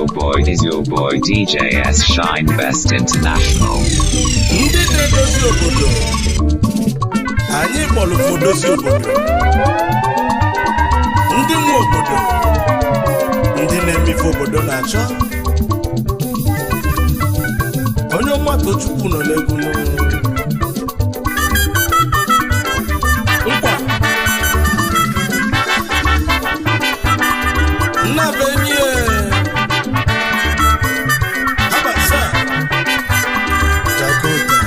your boy, is your boy DJ S Shine Best International. Ndị na-edozi obodo anyị kpọrọ fodozi obodo, ndị nwe obodo, ndị na-emefe obodo na-achọ onye ọma. Tochukwu nọ n'egwu nkwa nnabenyi abasa Dakota.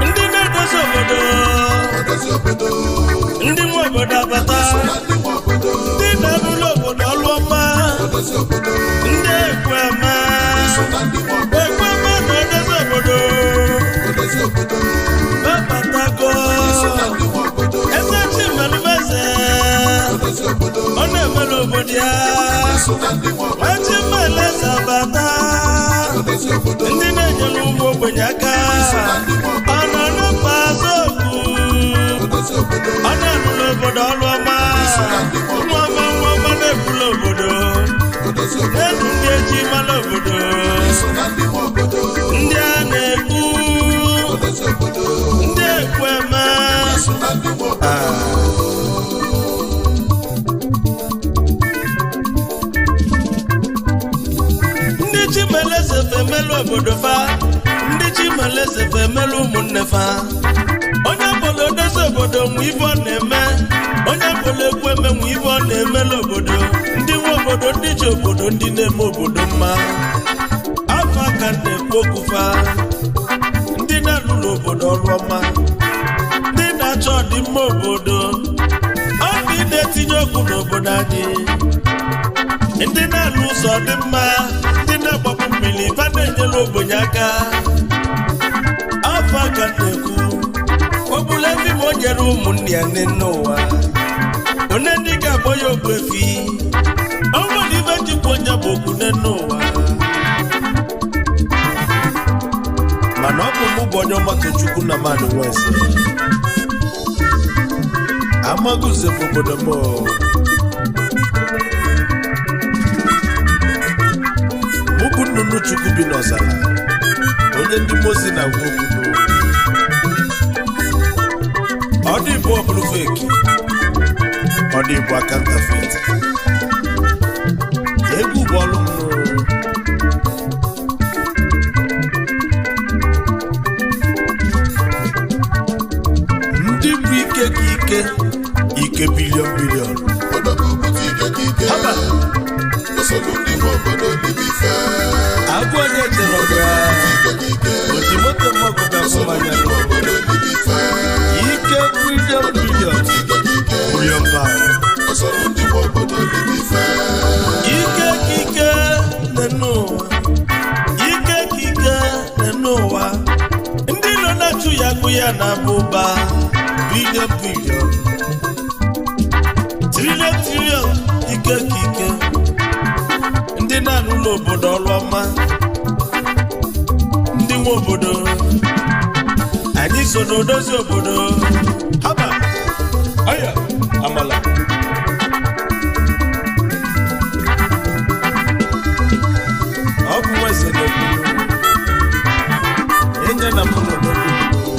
Ndị na-edozi obodo, ndị nwe obodo abata, ndị na-alụlụ obodo ọlụ ọma, ndị ekwe ama, ekwe ama na-edozi obodo babatago. Eze Chimelumeze, ọ na-emelu obodo ya. Nwachimeleze abata, ndị na-enyere ụmụ ogbenye aka, ọ nọ na mba azọgwu, ọ na-alụlụ obodo ọlụ ọma. Nwa ọma, nwa ọma na-ebulu obodo na-edu ndị eji mara obodo, ndị a na-ekwu, ndị ekwe eme. Ndị Chimeleze femelu obodo fa, ndị Chimeleze femelu ụmụnne fa. Onye bụla odozi obodo nwe ife ọ na-eme, onye bụla ekwu eme nwe ife ọ na-emelu obodo. Ndị nwe obodo, ndị ji obodo, ndị na-eme obodo mma, afọ aka na-ekwu okwu fa, ndị na-alụlụ obodo ọrụ ọma, ndị na-achọ ọdịmma obodo, ọ ndị na-etinye okwu n'obodo anyị, ndị na-alụ ụzọ dị mma, ndị na-agbapụ mmiri fa, na-enyere ogbenye aka. Afọ aka na-ekwu ogbula efi ma o nyere ụmụnne ya nne n'ụwa, onye ndị ga-akpọ ya ogbuefi. O nwere ife njikwa onye bụ okwu nne n'ụwa, mana ọ bụ mụ bụ onye ọma. Tochukwu na mmadụ nweze amaguze bụ obodo m. Mụ bụ nnụnụ Chukwu bi n'ọzara, onye ndị mozi na-agwa okwu. Ọ dị bụ ọbụrụ fake, ọ dị bụ a counterfeit. Egwu bụ ọlụ m. Ndị bụ ike ka ike, ike billion billion. Haba. Agụ onye chere ọga oji moto mọgụ ga-afụ mmanya. Ike billion billion billion pound. Ike ka ike n'ụwa, ike ka ike n'ụwa. Ndị nọ na-achụ ya agụ ya na abụba billion billion, trillion trillion. Ike ka ike, ndị na-alụ ụlọ obodo ọrụ ọma, ndị nwe obodo, anyị so n'odozi obodo. Haba, ọya amala. Ọ bụ nweze na-ekwu enye na mụ nọ n'okwu.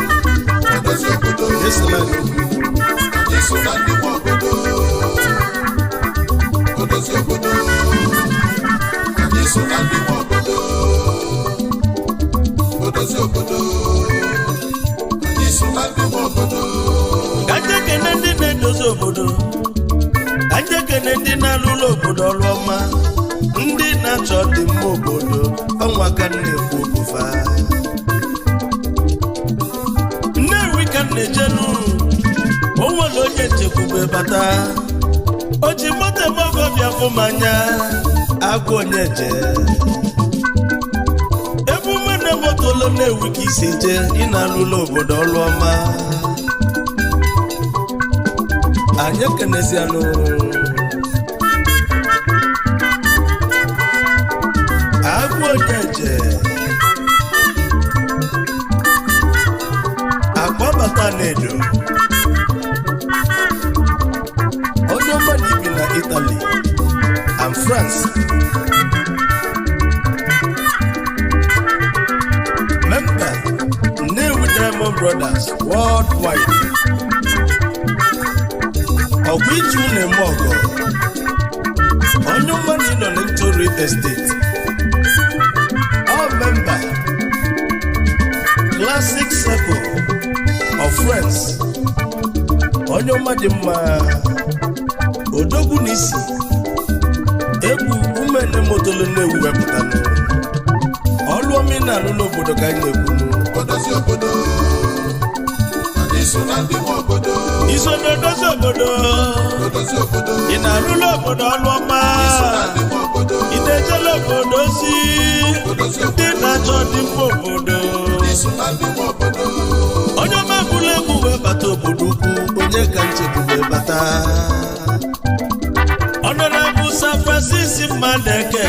Esela n'okwu. Odozi obodo, anyị so na ndị nwe obodo. Odozi obodo, anyị so na ndị nwe obodo. Ka ndị ekene ndị na-edozi obodo, ka ndị ekene ndị na-alụ ụlọ obodo ọrụ ọma, ndị na-achọ ọdịmma obodo. Ọnwa ka m na-ekwu okwu fa. Nnewi ka m na-ejelu, o nwere onye nchekwube bata, o ji moto eme ọgọ bịa fụ m anya. Agụ onye je ebume na motolo Nnewi ka isi je, ị na-alụ ụlọ obodo ọrụ ọma. Anyị ekenezianụ agụ onye je. Nnedo, onye ọma na ibi na Italy and France. Member Nnewi Diamond Brothers Worldwide. Ọkwa iji unu eme ọgọ, onye ọma na ịnọ na Real Estate. All member Classic Circle of Friends. Onye ọma dị mma, odogwu na isi egwu umene motolu Nnewi wepụtanụ ọlụ ọma ị na-alụ n'obodo ka anyị na-ekwunu. Odozi obodo, anyị so na ndị nwe obodo. Iso na-edozi obodo. Odozi obodo. Ị na-alụlụ obodo ọlụ ọma. So na ndị nwe obodo. Ị na-ejela obodo ozi. Odozi ndị obodo. Na-achọ ọdịmma obodo. Anyị so na ndị nwe obodo. Onye ọma bụla egwu wee bata obodo ukwu, onye ka nchekwube bata? Honorable Sir Francis Mmadeke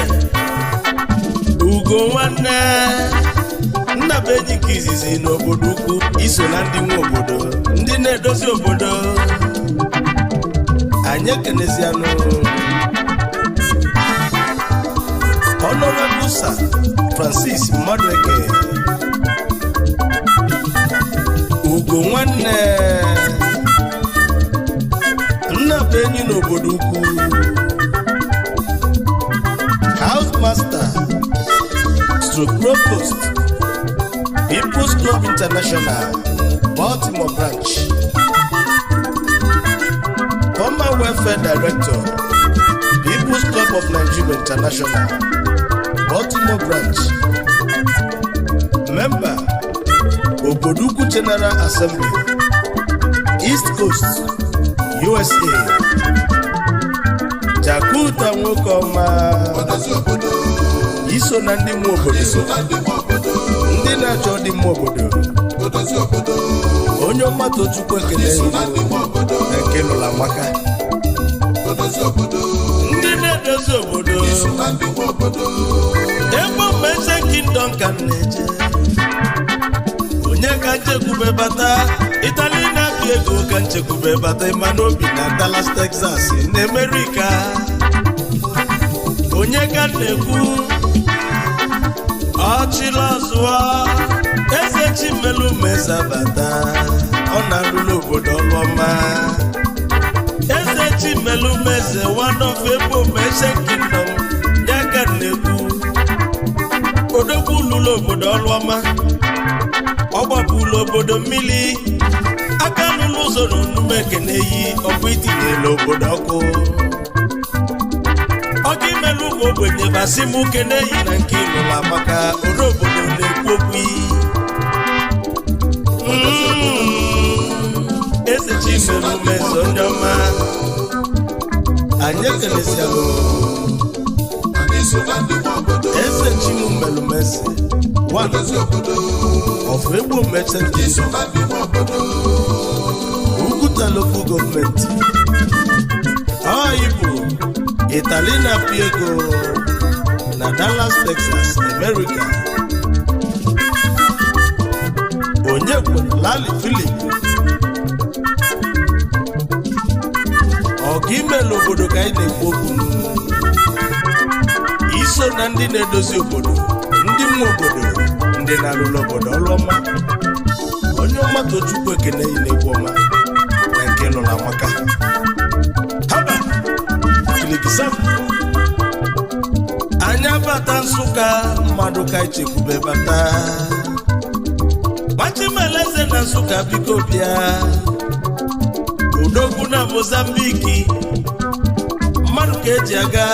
Ugo nwanne nnabeji nke izizi n'obodo ukwu, iso na ndị nwe obodo, ndị na-edozi obodo. Anyị ekenezianụ Honorable Sir Francis Mmadeke Ugo nwanne nnabeji n'obodo ukwu, House Master stroke Provost, People's Club International, Baltimore Branch, former Welfare Director, People's Club of Nigeria International, Baltimore Branch, member, Obodo Ukwu General Assembly, East Coast, USA. Jakuta nwoke ọma. Odozi obodo. Iso na ndị nwe obodo. Anyị so na ndị nwe obodo. Ndị na-achọ ọdịmma obodo. Odozi obodo. Onye ọma, tochukwu ekele. Anyị so na ndị nwe obodo. Na nke lụrụ amaka. Odozi obodo. Ndị na-edozi obodo. Anyị so na ndị nwe obodo. Ebe Meze Kingdom ka m na-eje, onye ka nchekwube bata? Itali na-apị ego ka nchekwube bata, ịma n'obi na Dallas, Texas na Amerika. Onye ka m na-ekwu? Ọchịla ọzụọ, eze Chimelu Meza bata, ọ na-alụlụ obodo ọlụ ọma. Eze Chimelu Meze, one of Ebo Meze Kingdom, ya ka m na-ekwu. Odogwu lụrụ obodo ọlụ ọma, ọ gbapụlụ obodo mmiri, aka lụlụ ụzọ na onume ekene yi ọkụ, itinyela obodo ọkụ, ọka imelu ụmụ ogbenye basị m kene yi na nke ịlụrụ amaka. Ore obodo na-ekwu okwu yi. Eze Chimelu Meze, ndị ọma, anyị ekelesialụ. Anyị so na ndị nwe obodo. Eze Chimumelumeze one Odozi obodo. of Egbo Merchant Anyị so Kingdom, na ndị nwe obodo. Uguta Local Government. Ọ bụ Itali na-apị ego na Dallas, Texas, America. Onye kwere Lali Philip ọga imelu obodo ka anyị na-ekwu okwu. Iso na ndị na-edozi obodo, ndị nwe obodo, ndị na-arụrụ obodo ọrụ ọma. Onye ọma, tochukwu ekene yi na-egwu ọma na nke lụrụ amaka. Haba kilikisam, anya bata Nsụka, mmadụ ka ichekwube bata. Machimeleze na Nsụka, biko bịa. Odogwu na Mozambiki, mmadụ ka eji aga,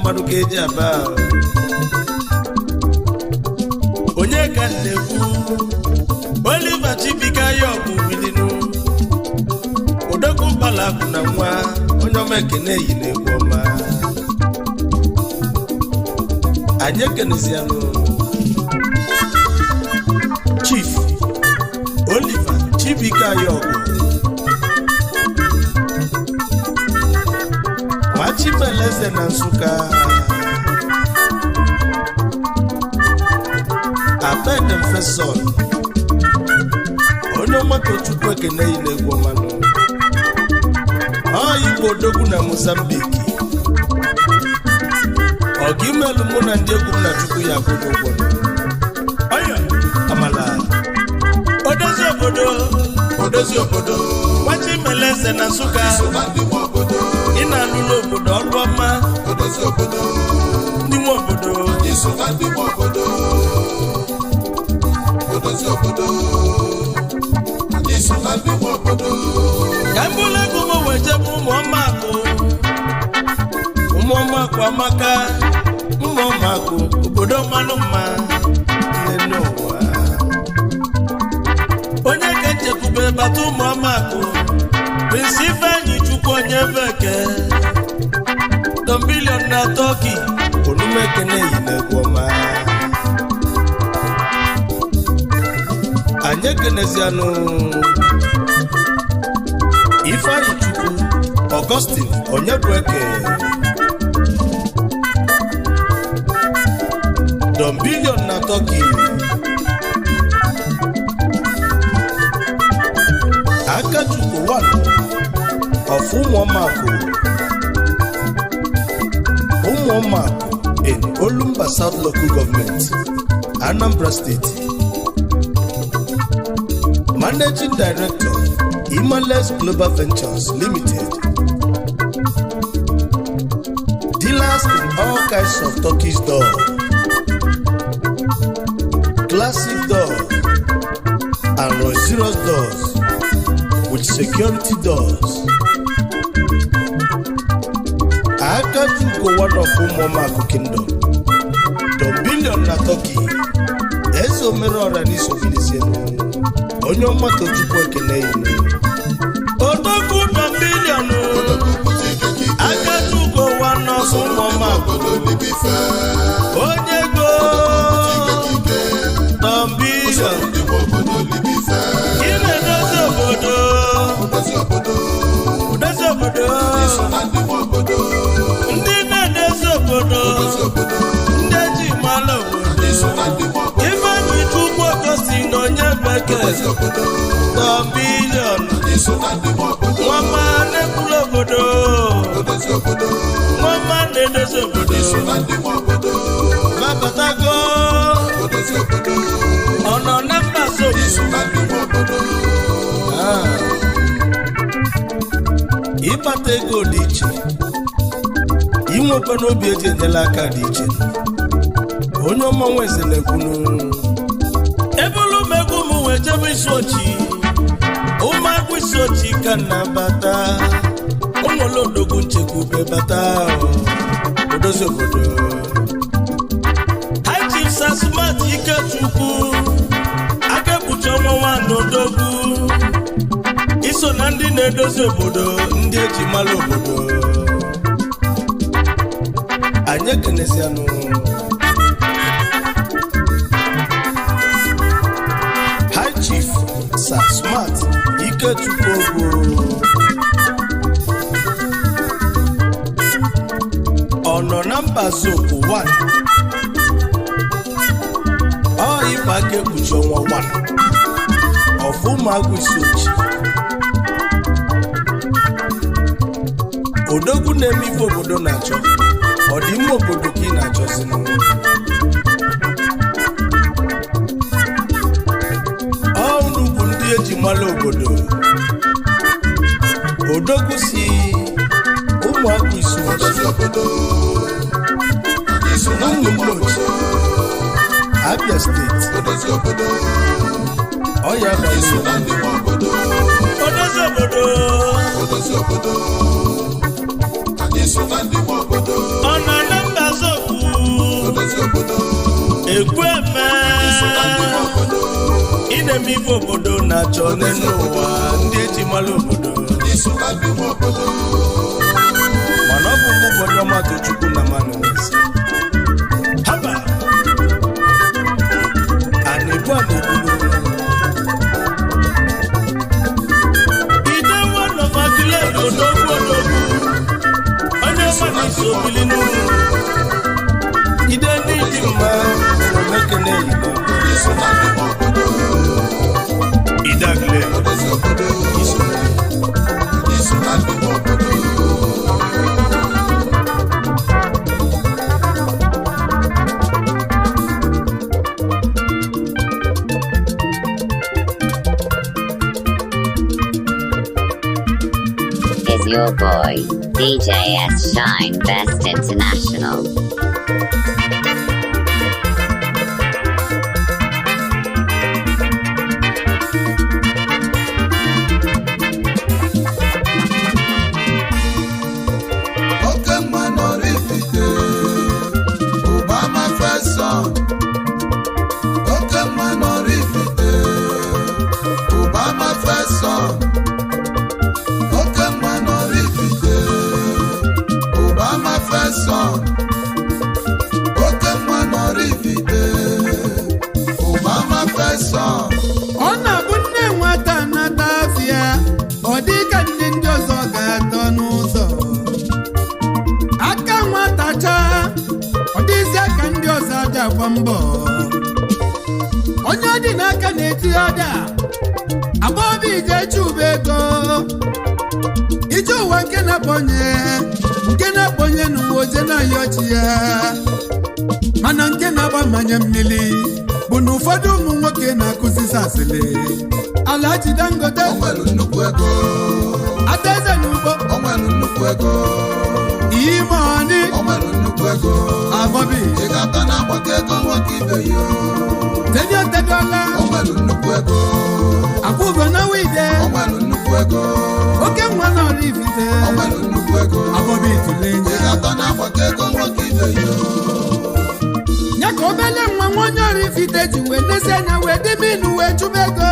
mmadụ ka eji aba. Onye ka m na-ekwu? Oliver Chibika ya ọbụ bilinu odogwu mkpalakụ na nwa. Onye ọma, ekene yi na-egwu ọma. Anyị ekenezianụ Chief Oliver Chibika ya ọgụ Machimeleze na Nsụka, Abedemfeson. Onye Onye ọma Tochukwu ekene yi na-egwu ọmanụ. Ọ Igbo odogwu na Mozambique. Ọga imelụ mụ na ndị egwu m na Chukwu ya akwụghị ụgwọ. Ọya amala. Odozi obodo. Odozi obodo. Nwachimeleze na Nsụka. So na ndị nwe obodo. Ị na-alụlụ obodo ọrụ ọma. Odozi obodo. Ndị nwe obodo. Anyị so na ndị nwe obodo. Odozi obodo. Anyị so na ndị nwe obodo. Ka m bụrụ ego m wee jebe ụmụọmakụ. Ụmụọmakụ amaka. Ụmụọmakụ obodo mmanụ mma nne ụwa. Onye ka nchekwube bata ụmụọmakụ. Prince Ifeanyi Chukwu onye beke. Don Billion na Turkey. Onumekene yi na-egwu ọma. Anyị ekenezianụ Ifeanyi Chukwu Augustine Onyebueke. Don Billion na Turkey. Akachukwu one of Ụmụọmakụ. Ụmụọmakụ in Olumba South Local Government, Anambra State. Managing Director, Imales Global Ventures Limited. Dealers in all kinds of Turkish door, classic door, and Roseros doors with security doors. Akachukwu one of Ụmụọmakụ Kingdom, Don Billion na Turkey, Eze omere ọra n'isobilisienu, onye ọma Tochukwu ekene inu. Odogwu Don Billion, Odogwu pụta ike ka ike. Akachukwu one of Ụmụọmakụ, Obodo libe ife. onye ego Ike ka ike. Don Billion, Ndị nwe obodo libe ife. ị na-edozi obodo, Odozi obodo. dozi obodo, So na ndị nwe obodo. ndị na-edozi obodo, Odozi obodo. ndị eji mara obodo. Anyị so na ndị nwe obodo. Ifeanyi Chukwu Augustine onye bekee, Odozi obodo. Don Billion, Anyị so na ndị nwe obodo. nwama na-ekwulu obodo, Odozi obodo. nwama na-edozi obodo, Anyị so na ndị nwe obodo. babatago, Odozi obodo. ọ nọ na mba so. Anyị so na ndị nwe obodo. Ịkpata ego dị iche, inwekwa n'obi eji enyela aka dị iche. Onye ọma nweze na-ekwunu. Ebulu m egwu m wee jebe isi ochi, ụmụakwụ isi ochi ka na bata. Ụmụlụ odogwu nchekwube bata o, odozi obodo. High Chief Sasmat Ikechukwu, aka ekpuchi ọnwa nwanne odogwu. Iso na ndị na-edozi obodo, ndị eji mara obodo. Anyị ekenezianụ High Chief Sir Smart Ikechukwu Ogwu. Ọ nọ na mba Zoku 1. Ọ ịkpa aka ekpuchi ọnwa 1 of Ụmụagụ Isuochi. Odogwu na-eme ife obodo na-achọ, ọdịmma obodo ka ị na-achọzinụ. Ọ unu bụ ndị eji mara obodo. Odogwu si Ụmụagụ Isuochi, Odozi obodo. Anyị so na ndị nwe obodo. Abia Steeti. Odozi obodo. Ọ ya Anyị so abalị. na ndị nwe obodo. Odozi obodo. Odozi obodo. Anyị so na ndị nwe obodo. Ọ nọ na mba Zokwu. Odozi obodo. Ekweme. So na ndị nwe obodo. Ị na-eme ife obodo na-achọ n'elu ụwa, ndị eji mara obodo. Anyị so na ndị nwe obodo. Mana ọ bụ mgbe ụfọdụ ọma Tochukwu na mmanụ nwezi. Haba! A na-ebu a na-ebu n'olu. Ide one of Aguilera odogwu odogwu. Onye ọma na-eso obili n'ụlọ. Ide n'ịdị mma, omekene Igbo. Anyị so na ndị nwe obodo. Ide Aguilera. is your boy, DJ S Shine Best International. Oke mma nọrọ ifite, Obama first son. Oke mma nọrọ ifite, Obama first son. Oke mma nọrọ ifite, Obama first son. Oke mma nọrọ ifite, Obama first son. Ọ na-abụ nne nwata nata afịa, ọ dị ka nne ndị ọzọ ga-atọ n'ụzọ. Aka nwata chaa, ọ dịzịa ka ndị ọzọ aja agba mbọ. Onye ọ dị n'aka na-eti ọda, agbọbi ije chụba ego. Ije ụwa nke na-akpọnye, nke na-akpọnye n'ụwa oje na-ayọ chi ya. Mana nke na-agba mmanya mmiri bụ na ụfọdụ ụmụ nwoke na-akụzisi asịlị. Alhaji Dangote, O nwere nnukwu ego, Adaeze n'ugbo, o nwere nnukwu ego, ime ọnị, o nwere nnukwu ego. Abọbi, Ị ga-ata na-agbakọ ego nwoke ibe ya. Tedi Otedola, O nwere nnukwu ego, Akwụgo na Wide, o nwere nnukwu ego, Oke nwa na Oraifite, o nwere nnukwu ego. Abọbi tụle Ị ya. ga-ata na-agbakọ ego nwoke ibe ya. Ya ka obele nwa nwa onye Oraifite ji wee nesi anya wee dị minu wee chụba ego.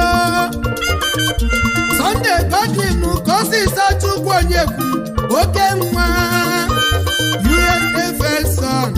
Sunday Godwin ka ọsịsa Chukwu Onyekwu, oke nwa USA first son.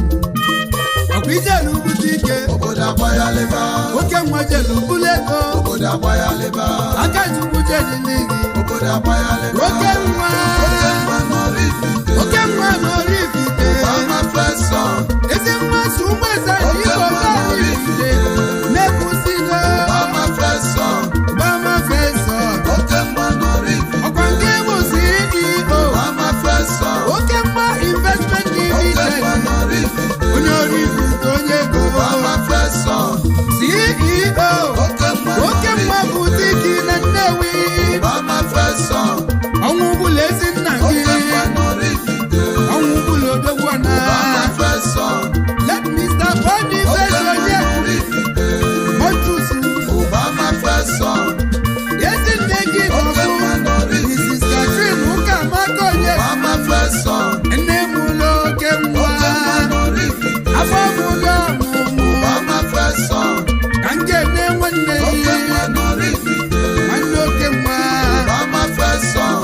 Ọkwa ijelu bute ike, Obodo agbaghalịba, oke nwa jelu bulu ego, obodo agbaghalịba, aka Chukwu jedili gị. obodo agbaghalịba. Oke nwa, Oke nwa nọrọ ifite, oke nwa na Oraifite. Obama first son. Ezi nwa si ụmụ eze na Oke Igbo nwa na nọrọ Oraifite. ifite, Na-ekwusigo Obama first son. Obama first son. Oke nwa nọrọ ifite, Ọkwa nke bụ CEO, Obama first son. Oke Mma Investment Oke Limited, nwa nọrọ ifite, onye Oraifite onye ego, Obama first son. CEO, Oke nwa Oke nọrọ Mma ifite, Boutique na Nnewi, Obama first son. ọnwụ bụla ezi nna gị, Oke nwa nọrọ ifite, ọnwụ bụla odogwu na. Obama first son. Let Mr. Boniface Oke nwa onye nọrọ ifite, Montrose, Obama first son. ezi nne gị Oke nọbụ nwa nọrọ Mrs. ifite, Catherine Ụkamaka onye, Obama first son. nne m ụlọ oke nwa, Oke nwa nọrọ ifite, afọ m ụlọ ọmụmụ, Obama first son. ka nke nne nwanne Oke ya. nwa nọrọ ifite, Nwanne oke nwa, Obama first son.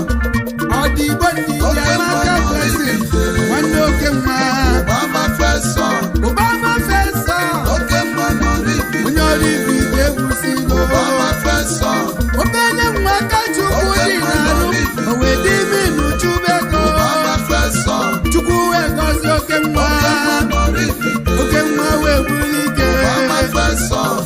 ọ dị Igbo ndị Oke nwa Amaka nọrọ Blessing, ifite, nwanne oke nwa, Obama first son. Obama first son, Oke nwa nọrọ ifite, onye ọrụ ibu ike egwusigo. Obama first son. Obele nwa aka Chukwu Oke dị nwa n'arụ, nọrọ ifite, o wee dị ime chụba ego. Obama first son. Chukwu wee gọzie oke nwa, Oke nwa nọrọ ifite, oke nwa wee buli ike. Obama first son.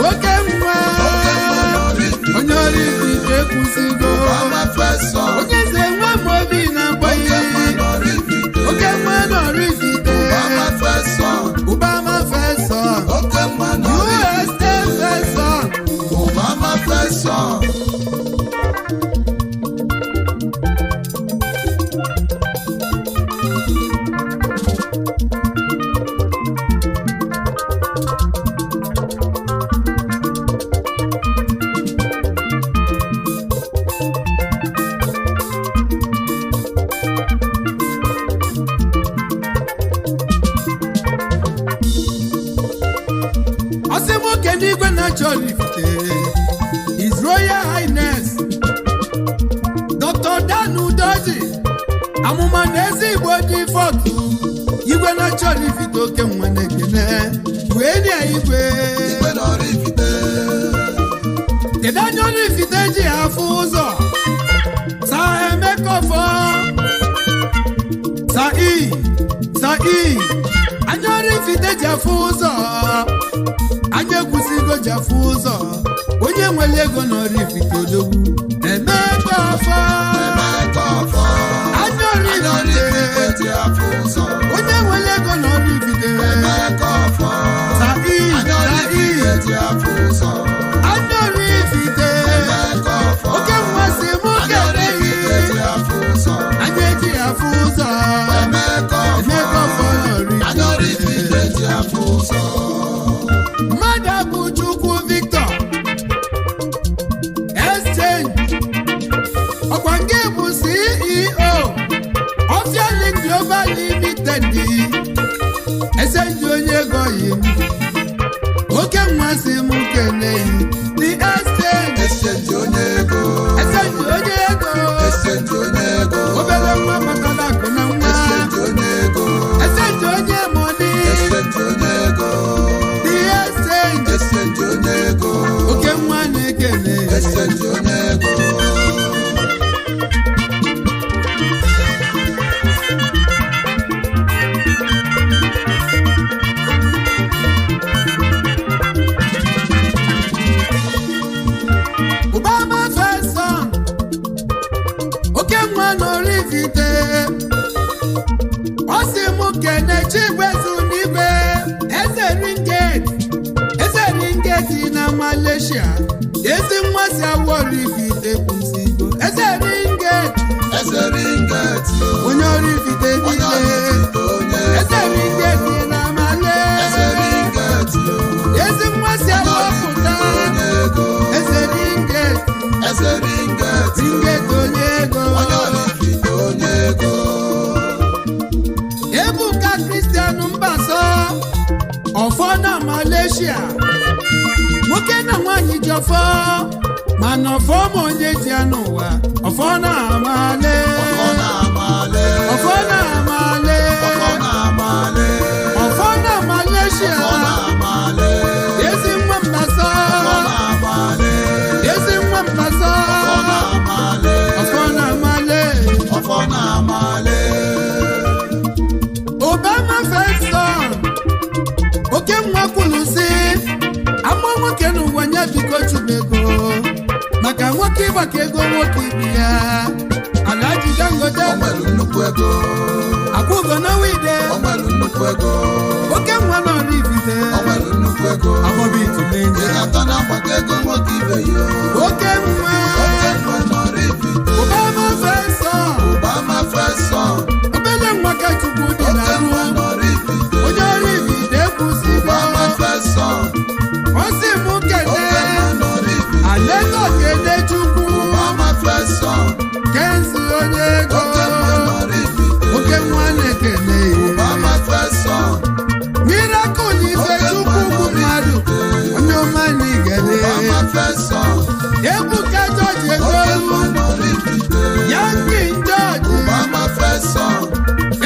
Oke nwa, Oke nwa nọrọ ifite, onye ọrụ ibu ike egwusigo. Obama first son. Onye eze nwa m obi na-akpọ Oke nwa ihe. nọrọ ifite, Oke nwa nọrọ ifite. Obama first son. Obama first son. Oke nwa nọrọ ifite, USA first son. Obama first son. Ọsị nwoke n'igwe na-achọ Oraifite, His Royal Highness Dr. Dan Udoji, amụma na ezi Igbo dị fọtụ, igwe na-achọ Oraifite oke nwa na-ekene wee nye igwe. Igwe nọrọ ifite, Kedu anya Oraifite ji afụ ụzọ? Sa Emeka Ọfọ, Sa I, Sa I, anya Oraifite ji afụ ụzọ, anya ekwusigo ji afụ ụzọ, onye nwere ego na Oraifite odogwu Emeka Ọfọ, Emeka Ọfọ. anya Anya Oraifite, Oraifite ji afụ ụzọ. onye nwere ego na Oraifite, Emeka Ọfọ. Sa I, Anya Sa I, Oraifite ji afụ ụzọ. anya Oraifite, Emeka Ọfọ. oke nwa si mụ Anya keneghị. Oraifite ji afụ ụzọ. Limited. Exchange onye ego yi m, oke nwa si m keneyi the exchange. Exchange onye ego. Exchange onye ego. Exchange onye ego. Obere nwa matala akụ na nwa. Exchange onye ego. Exchange onye money. Exchange onye ego. The exchange. Exchange onye ego. Oke nwa na-ekene. Exchange onye ego. Obama first son, oke nwa n'Oraifite, ọ sị mụ kene Chigwezu n'igwe, eze ringet, eze ringet na Malaysia, ezi nwa si awọ Oraifite kwụsịgo, eze ringet. Eze ringeti. Onye Oraifite Onye niile. Oraifite onye Eze ego. ringet na Eze Malaysia, ringeti. ezi nwa si Onye awọ pụta. Oraifite onye ego. Eze ringet. Eze ringeti. Ringet onye ego. Onye Oraifite onye ego. Ebuka Christian Mbaso, ọfọ na Malaysia, nwoke na nwanyị ji ọfọ, mana ọfọ ma onye ji ya n'ụwa, ọfọ na amale. Ọfọ na-amale. Ọfọ na amale. Ọfọ na-amale. Ọfọ na Malaysia. Ọfọ na-amale. Ezi nwa Mbaso. Ọfọ na-amale. Ezi nwa Mbaso. Ọfọ na-amale. Ọfọ na amale. Ọfọ na-amale. Obama first son, oke nwa kwuru sị ama nwoke n'ụwa nye biko chubego maka nwoke ịgbakọ ego nwoke ibi ya, Alhaji Dangote. O nwere nnukwu ego. Akwụgo na wide. O nwere nnukwu ego. Oke nwa nọ n'Ifite. O nwere nnukwu ego. Abọbi Ị itulenye. ga-atọ na-agbakọ ego nwoke ibe ya. Oke nwa. Oke nwa nọrọ Ifite. Obama first son. Obama first son. Obele nwa ka Chukwu dị na Oke nwa ruo nọrọ Ifite. onye ọrụ Ifite kwụsịgo. Obama first son. Ọ sị mụ Oke kene nwa nọrọ Ifite. Alego kene Chukwu. Obama first son. Kensi onye ego. Oke nwa nọrọ Ifite. Oke nwa na-ekene. Obama first son. Miracle ife Chukwu bụ mmadụ, onye ọma na igede. Obama first son. Ebuka George Oke Egolu. nwa nọrọ Ifite. Yankee George. Obama first son.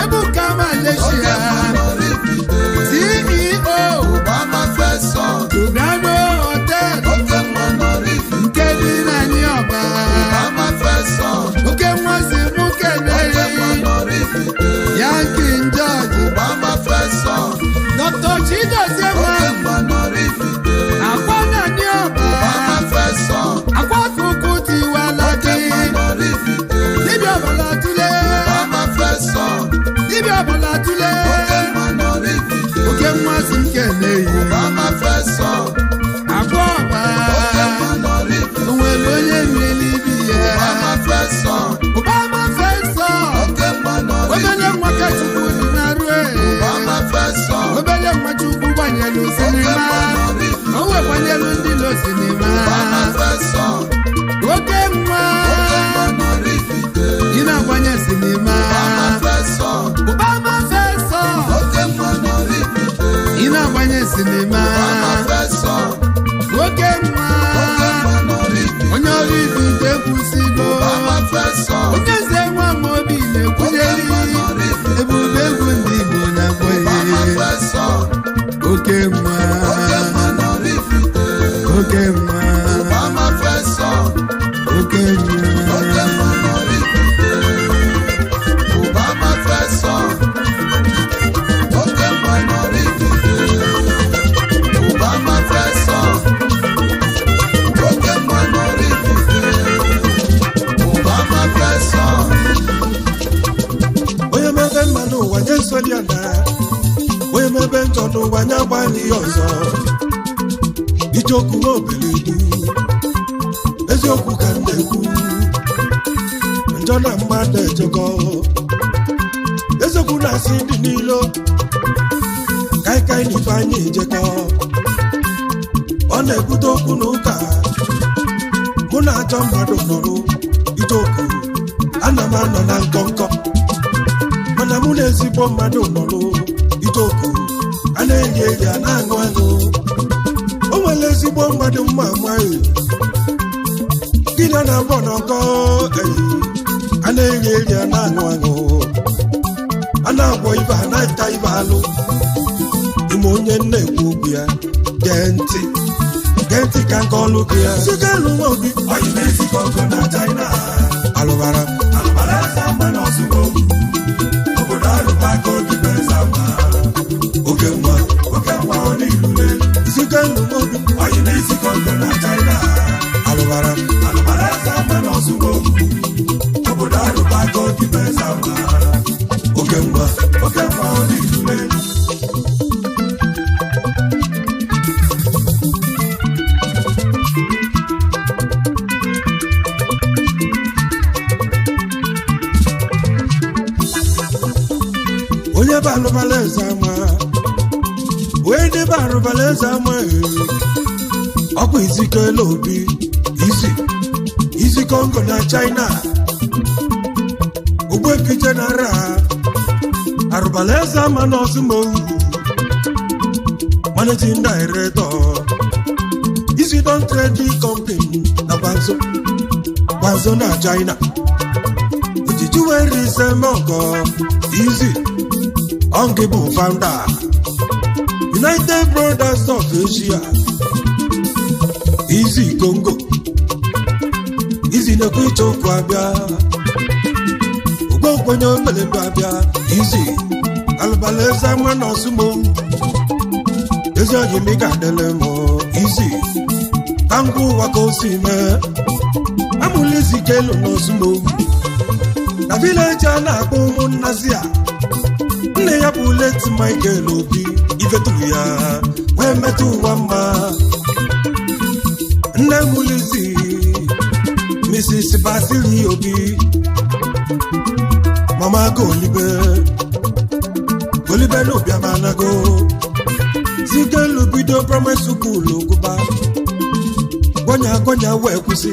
Ebuka Oke Malaysia. nwa nọrọ Ifite. CEO. Obama first son. Lugano Hotel. Oke nwa nọrọ Ifite. Nke dị na Niọba. Obama first son. Oke nwa si mụ kene. Oke nwa nọrọ Ifite. Yankee George. Obama first son. Dr. Chidozie Oke nwa nwa nọrọ Ifite. Akwa na Niọba. Obama first son. Akwa kuku tiwala Oke dị. nwa nọrọ Ifite. Dibịa ọbala tule. Obama first son. Dibịa ọbala tule. Oke nwa nọrọ Ifite. Oke nwa si m kene yi. Obama first son. Akwa ọba. Oke nwa nọrọ Ifite. O nwere onye mmeri ibi ya. Obama first son. Obama first son. Oke nwa nọrọ Obele nwa ka Ifite. Chukwu dị na rue. Obama first son. Obele nwa Chukwu gbanyelu Oke sinima. nwa nọrọ Ifite. O wekwanyelu ndị lo sinima. Obama first son. Oke nwa. Oke nwa nọrọ Ifite. Ị na-agbanye sinima. Obama first son. Obama first son. Oke nwa nọrọ Ifite. Ị na-agbanye sinima. Obama first son. Oke nwa. Oke nwa nọrọ Ifite. Onye ọrụ Ifite kwụsịgo. Obama first son. Onye nze nwa m obi Oke na-ekwunyeli. nwa nọrọ Ifite. Ebube egwu ndị Igbo na-akpọ Obama ihe. first son. Oke nwa. Oke nwa nọrọ Ifite. Oke nwa. Obama first son. Oke nwa. Oke nwa nọrọ Ifite. Obama first son. Oke nwa nọrọ Ifite. Obama first son. Oke nwa nọrọ Ifite. Obama first son. Onye mebe mma n'ụwa nye nsọ dị ya na onye mebe njọ n'ụwa nye agbalị ya ọzọ. Ijeokwu n'obeledu, eziokwu ka m na-ekwu, njọ na mmadụ ejekọ, eziokwu na-asị dị n'ilo, kaikai na ife anyị ejekọ. Ọ na-ebute okwu na ụka, mụ na ajọ mmadụ nọrụ. Ijeokwu, ana m anọ na nkọnkọ, mana Mana mụ na ezigbo mmadụ nọlụ itoku, a na-eri eri, a na-aṅụ aṅụ. O nwere ezigbo mmadụ mma amaghị gịnị a na-agbọ n'ọkọ eyi, a na-eri eri, a na-aṅụ aṅụ, a na-agwọ ibe, a na-ata ibe alụ. Ime onye na-ekwu okwu ya, gee ntị, gee ntị ka nke ọlụ gị ya site elu nwa obi. Oyi na-ezikọ ọgọ na China. Alụbara. Alụbara eze ama na Ọsụgo. Obodo arụba aka obi bụ eze ama. Oke nwa. Oke nwa ọ n'ilule. Site elu nwa obi. Oyi na-ezikọ ọgọ na China. Alụbara. Alụbara eze ama na Ọsụgo. Obodo arụba aka obi bụ eze ama. Oke nwa. Oke nwa ọ n'ilule. Onye bụ alụbala eze ama, onye ndị bụ arụbala eze ama ee. Ọkwa izikela obi izi izi Kongo na China, ogbuefi general arụbala eze ama na Ọsụmowu, managing director Isi Don Trading Company na Gwanzo, Gwanzo na China. Ojiji were ise mọgọ izi ọngị bụ founder United Brothers of Asia. Izi Congo, izi na-ekwe ịchọ okwu abịa, ogbonkwenye omelembe abịa. Izi alụbala eze ama na Ọsụmowu, ezi oyi m, ị ga-adịle m izi ka ngwa ụwa ka o si mee. Amụla izi kelu na Ọsụmowu na vileji a na-akpọ ụmụnnazi a. Nne ya bụ late Michael Obi ifetụrụ ya wee metụ ụwa mma. Nne mụlizi Mrs. Basili Obi, mama Golibe, Golibe n'Obiamanago. Zikelu bido primary school gụba gwọnya gwọnya wee kwụsị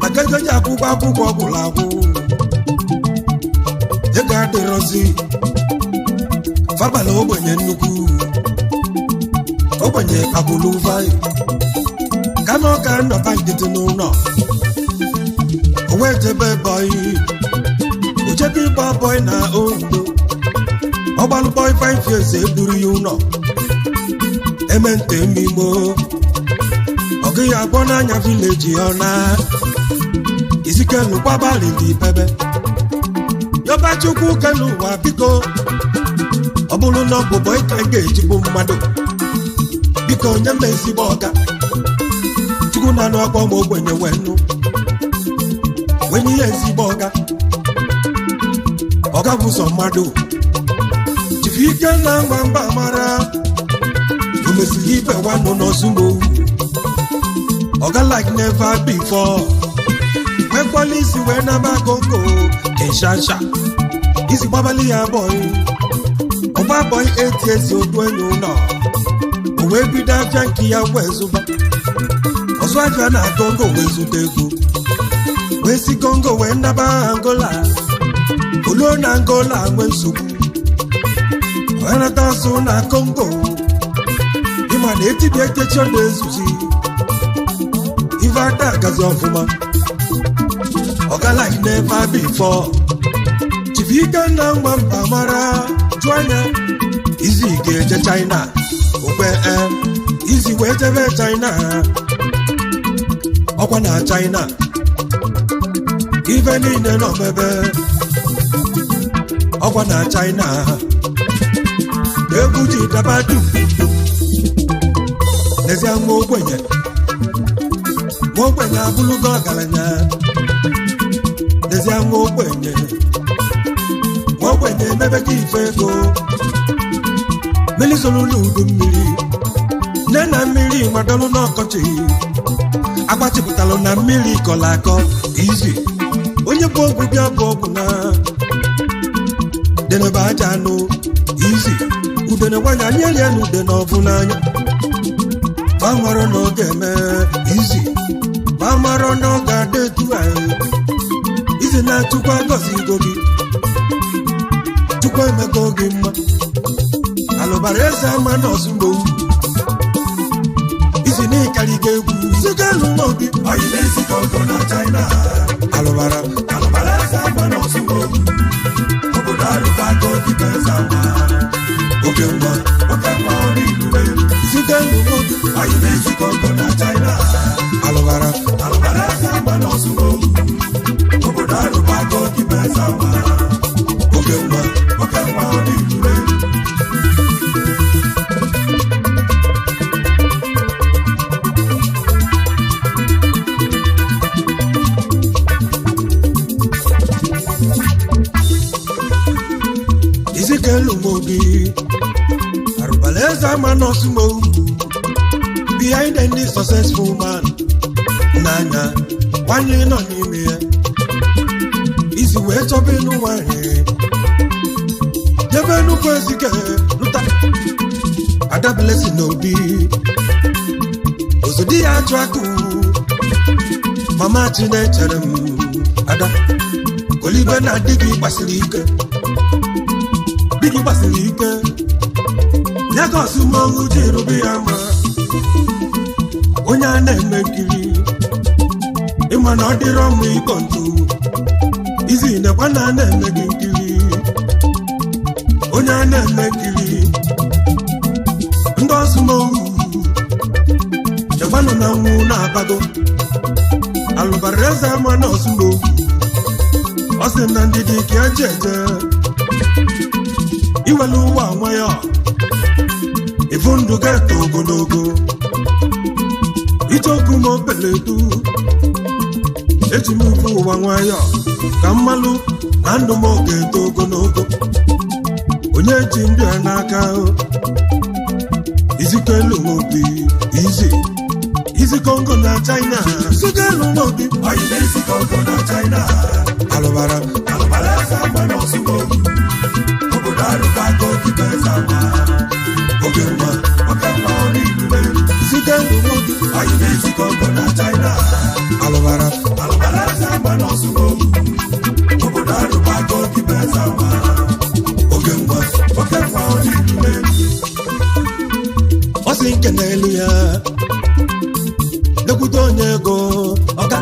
maka ego ji akwụkwọ, akwụkwọ gwụrụ agwụ, ego adịrọzi. Fabala ogbenye, nnukwu ogbenye agbụlụ vai kama ọ ka nọba nkịtị n'ụlọ. O wee jebe bọyị, o jebe ịgba bọyị na Ondo. Ọgbalụ bọyị 5 years, eburu ya ụlọ eme nte emigbo ọ gịghị agbọ n'anya vileji. Ọ na izikelu gbabalị dị bebe yọba Chukwu kelu ụwa, biko, ọ bụrụ na ọ bụ bọyị ka ga-ejigbu mmadụ, biko onye m ezigbo ọga. Chukwu na anụ akpọ ma ogbenye wee nụ wee nye ya ezigbo ọga. Ọga bụ ụzọ mmadụ jifi ike na ngwa mba mara o mesiri ibe nwanụ n'Ọsụmowu. Ọga like never before wee kwala isi wee naba Kongo Kinshasa. Isi gbabalị ya bọyị, ọgba bọyị eti ezi odu enyi ụlọ. O wee bido afịa nke ya wee zụba ọzọ afịa na Kongo wee zụta ego, wee si Kongo wee naba Angola. Oluo na Angola nwee nsogbu, wee nata azụ na Kongo. Ịma na etiti ekechi ọ na-ezuzi ife ada agazi ọfụma. Ọga like never before. Chief Ikenna nwa mba mara jụọ anya izi ga-eje China okwe e izi wee jebe China. Ọkwa na China ife niile nọ mebe. Ọkwa na China egwu ji daba dum. N'ezie, nwa ogbenye, nwa ogbenye abụlụgo ọgaranya. N'ezie, nwa ogbenye, nwa ogbenye emebego ife ego. Mmiri zoro n'udu mmiri, nne na mmiri madọlụ n'ọkọchị, agbachipụtalụ na mmiri kọlọ akọ. Izi onye bụ ọgwụ bịa bụ ọgwụ na denebe aja anụ. Izi udene nwanyị anyị erie na udene ọbụ n'anya gbamarọ na ọ ga-eme. Izi gbamarọ na ọ ga-adị etu anyị. Izi na-achụkwa gọzi igo gị. Chukwu emego gị mma. Alụbara eze ama na Ọsụmowu, isi na ịkarịga egwu zigelu n'obi. Oyinesi Kongo na China. Alụbara. Alụbara eze ama na Ọsụmowu. Obodo arụbago dịka eze ama. Oke nwa. Oke nwa ọrụ ilule. Zigelu n'obi. Oyinesi Kongo na China. Alụbara. Alụbara eze ama na Ọsụmowu. Obodo arụbago dịka eze ama. Oke nwa. Oke nwa ọrụ ilule. Izikelu mobi, arụbara eze ama na Ọsụmowu. Behind any successful man, n'anya nwanyị nọ n'ime ya. Isi wee chọba ịnụ nwanyị, jebe nnukwu ezike lụta Ada Blessing n'obi ozodi ya achụ akụ mama Chinechere m. Ada kolibe na di gị gbasiri ike, di gị gbasiri ike ya ka Ọsụmowu ji rube ya mma. Onye a na-eme nkiri, ịma na ọ dịrọ mma ịkọ ntu izi nekwa na a na-eme gị nkiri. Onye a na-eme nkiri, ndị Ọsụmowu chekwanụ na nwụ na-abago. Alụbara eze ama na Ọsụmowu, ọ sị na ndị dị ka eji eje iwelu ụwa nwayọ, ịfụ ndụ ga-eto ogologo. Ichoku m obeledu, eji m mfe ụwa nwayọ ka mmalụ na ndụ m ga-eto ogologo. Onye ji ndụ ya n'aka? Izikelu obi izi izi Kongo na China, izikelu obi. Oyinesi Kongo na China. Alụbara. Alụbara eze ama na Ọsụmowu. Obodo arụbago dịka eze ama. Oke nwa. Oke nwa ọrụ ilule. Izikelu obi. Oyinesi Kongo na China. Alụbara. Alụbara eze ama na Ọsụmowu. Obodo arụbago dịka eze ama. Oke nwa. Oke nwa ọrụ ilule. Ọ sị nke n'elu ya lekwute onye ego, ọga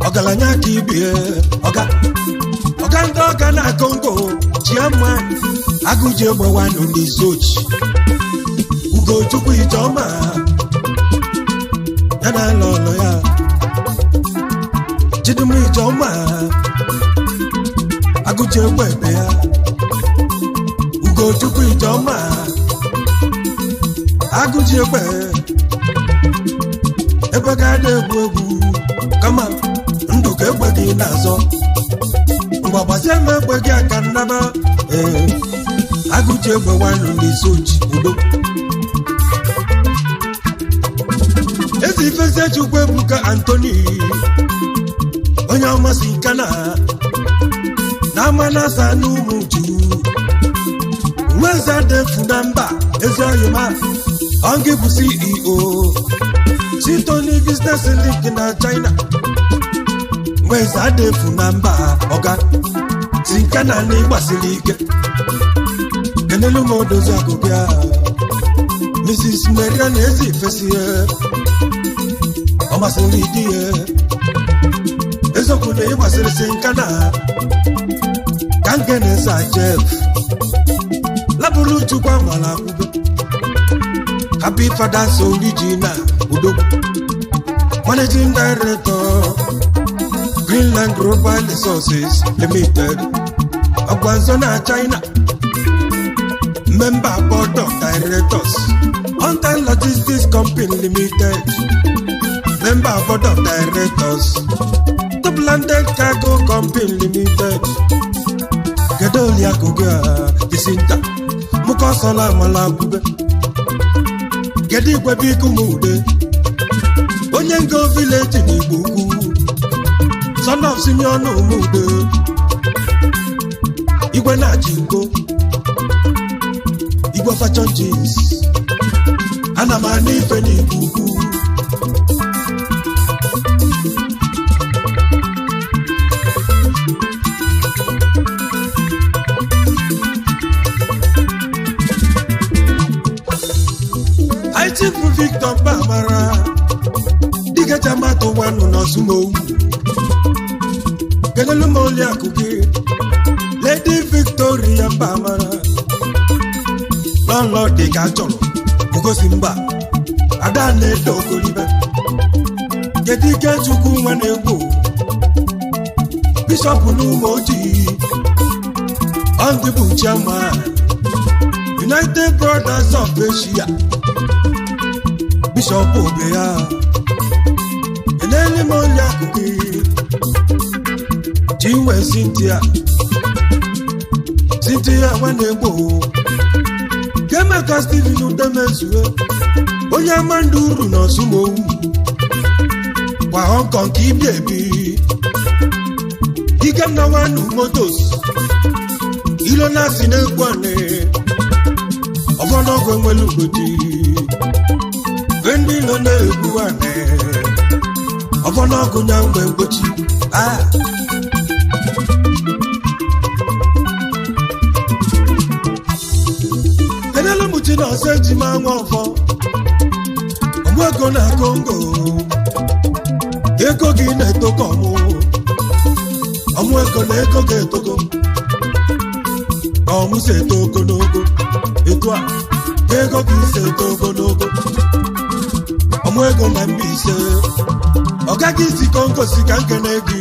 ọgaranya ka ibie, ọga ọga ndị ọga na Kongo, chiama agụji egbewanụ n'izu ochi. Ugochukwu Ijeọma ya na ala ọlụ ya, Chidimma Ijeọma, agụji egbe ebe ya. Ugochukwu Ijeọma, agụji egbe ebe ga-ada egwu egwu, kama ndụ ka egbe gị na-azọ. Mgbe gbazie m egbe gị aka nnaba. Ee, agụji egbe nwanụ n'isi oji udo. Ezi ifezie Chukwu Ebuka Antoni, onye ọmasị nke na na ama na asa na ụmụ uju nweze defu na mba ezi ọyịma ọngị bụ CEO Chitoni Business Link na China. Nweze adefu na mba, ọga si nke na na ịgbasiri ike. Kenelu m odozi akụbịa, Mrs. Maria na ezi ifesi ya, ọ masịrị di ya. Eziokwu na ịgbasiri si nka na ka nke na-ese Jeff labụrụ Chukwu amala akwụgo. Happy Fathers Original Udo, Managing Director, Greenland Global Resources Limited, Ọgwanzọ na China, Member Board of Directors, Hunter Logistics Company Limited, Member Board of Directors, Toplanded Cargo Company Limited. Kedu oliakụ gị a Jacinta Mụkọsọla amala akwụbe? Kedu igwe biko m ude onye ngo vileji n'Igbo Ukwu, son of Simeon Umude, igwe na-achị nko, igwe fashion jeans, ana m anụ ife n'Igbo Ukwu. n'Osumowu. Kedelu m oliakụ gị, Lady Victoria Mbamara, lọlọ dị ka chọrọ ugosi mba ada na-edo okolibe. Kedu ike Chukwu nwa na-egwu bishọp n'ụmụ ojii, ọndị bụ chairman United Brothers of Asia, bishọp obe ya. Enele m onye akụkụ Chinwe Cynthia, Cynthia nwanegbo Kemeka Steven Udemezue, onye ama ndị uru na Osumowu kwa Hong Kong ka ibi ebi. Ikenna Nwanu Motos ilo na si na-egwu anị ọfọdụ enwere ugodi ndị ilo na-egwu anị ọfọdụ nya mgbe mgbochi a. Kedelu m chi na ọsọ eji m anwa ọfọ ọmụ ego na Kongo, ego gị na-etokọ ọmụ ọmụ ego na ego ga-etogo ka ọmụ si eto ogologo etu a ka ego gị si eto ogologo. Ọmụ ego na Mbaise, ọ gaghị isi Kongo si ka nkene gị.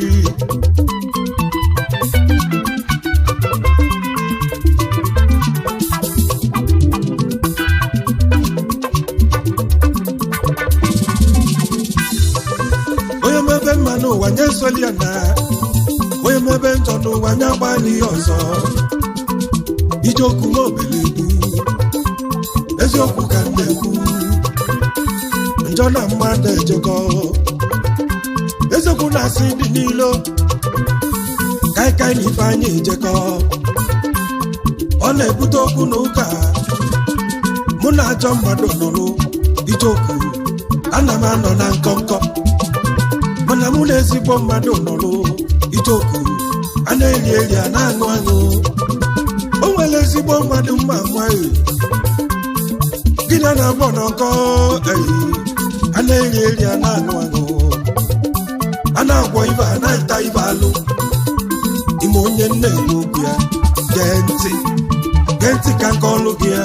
Onye mebe mma n'ụwa nye soli ya, na onye mebe njọ n'ụwa nye agbalị ya ọzọ. Ijeokwu n'obeledu, eziokwu ka m na-ekwu, njọ na mmadụ ejekọ, eziokwu na-asị dị n'ilo kaikai na ife anyị ejekọ. Ọ na-ebute okwu na ụka mụ na ajọ mmadụ nọrụ. Ijeokwu, ana m anọ na nkọnkọ, mana mụ na ezigbo mmadụ nọrụ. Ijeokwu, a na-eri eri, a na-aṅụ aṅụ. O nwere ezigbo mmadụ mma amaghị gị na na-agbọ n'ọkọ eyi, a na-eri eri, a na-aṅụ aṅụ, a na-agwọ ibe, a na-ata ibe alụ ime onye nna ekwu okwu ya. Gee ntị, gee ntị ka nke ọlụ gị ya.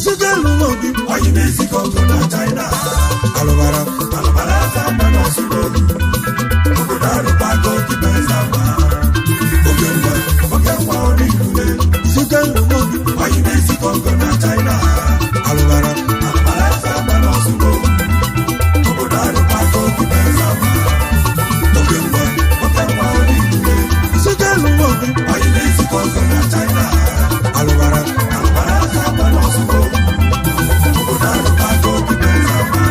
Zigalu obi Onye na-esi Congo na China. Alụbara. Alụbara eze ama n'Osumowu. Obodo arụbago dịbe eze ama. Oge nwa, oge nwa ọ n'irule. Zigalu obi. Onye na-esi Congo na China. Alụbara. Alụbara eze ama n'Osumowu. Obodo arụbago dịbe eze ama. Oge nwa, oge nwa ọ n'irule. Zigalu obi. Onye na-esi Congo na China. Alụbara. Alụbara eze ama n'Osumowu. Obodo arụbago dịbe eze ama.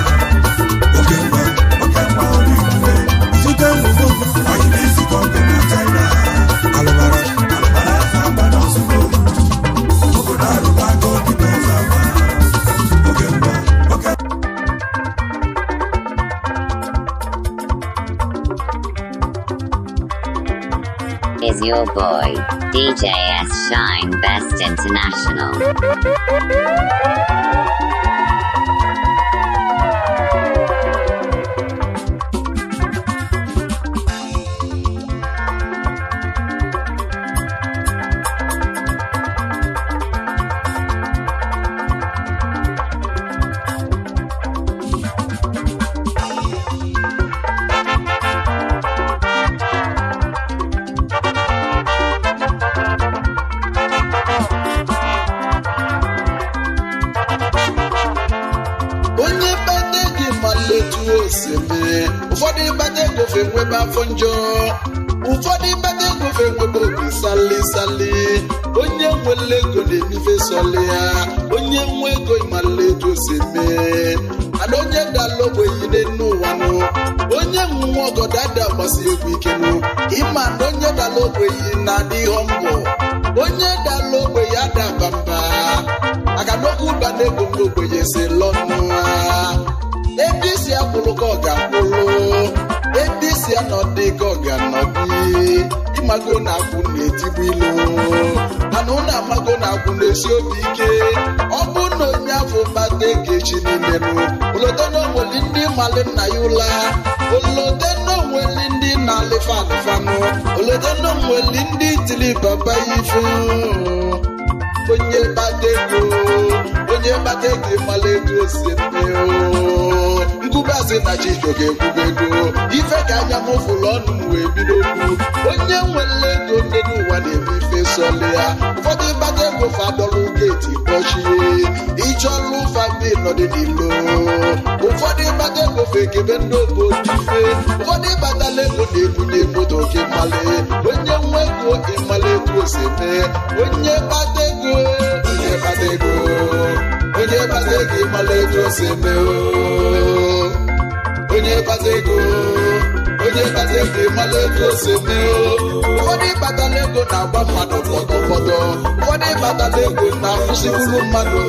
Oge nwa, oge nwa ọ n'irule. Zigalu obi. Onye na-esi Congo na China. Alụbara. Alụbara eze ama n'Osumowu. Obodo arụbago dịbe eze ama. Oge nwa, oge Is your boy, DJ S Shine Best International. Onye mkpata ego mala etu o si eme. Ụfọdụ mkpata ego fe nwebe afọ njọ. Ụfọdụ mkpata ego fe nwebe obi sali sali. Onye nwere ego na-emife sọlị ya. Onye nwe ego ịmala etu o si eme. Mana onye dala ogbenye n'ụwa nụ. Onye nwe ọgọdọ ada agbasi egwu ike nụ. Ịma na onye dala ogbenye na-adị mbụ. Onye dala ogbenye ada aba mba. Maka na okwu ụba na-ego mgbe ogbenye si lọnụ ha. Ebe isi akwụlụ ka ọ ga-akwụlụ. Ebe isi anọdị ka ọ ga-anọdị. Ịmago na akwụ na-etigbu ilu. Mana ụnụ amago na akwụ na-esi obi ike. Ọ bụ na onye afọ mkpata ego echi niile nụ. Olote na onweli ndị mali nna ya ụla. Olote na onweli ndị na-alịfa alịfanụ. Olote na onweli ndị tili papa ya ife. Onye kpata ego, onye kpata ego ịmala etu o si eme o. Nkwube asị na Chijioke ekwugo ego. Ife ka anya m fụrụ ọnụ m wee bido okwu. Onye nwere ego ndị n'ụwa na-eme ife sọlị ya. Ụfọdụ kpata ego fadọlụ geeti kpọchie. Ịchọlụ fabi nọdị n'ilo. Ụfọdụ kpata ego fekebe ndị obodo ife. Ụfọdụ kpatala ego na-ebunye moto oke mmalị. Onye nwe ego ịmala etu o si eme. Onye kpata ego, onye kpata ego, onye kpata ego ịmala etu o si eme o. Onye kpata ego, onye kpata ego ịmala etu o si eme o. Ụfọdụ kpatara ego na-agba mmadụ pọtọpọtọ. Ụfọdụ kpatara ego na-akwụsịburu mmadụ.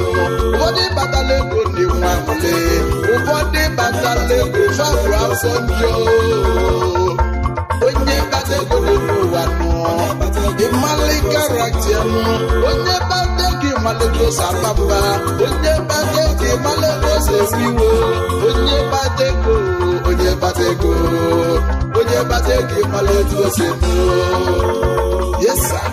Ụfọdụ kpatara ego na-enwe aṅụrị. Ụfọdụ kpatara ego fabụ afọ njọ. Onye kpata ego n'ụwa nọ. Ịmali karakta nụ. Onye kpata ego ịmala ego si aba mba. Onye kpata ego ịmala ego si ewe iwe. Onye kpata ego, onye kpata ego, onye kpata ego ịmala ego si eme. Yes sir.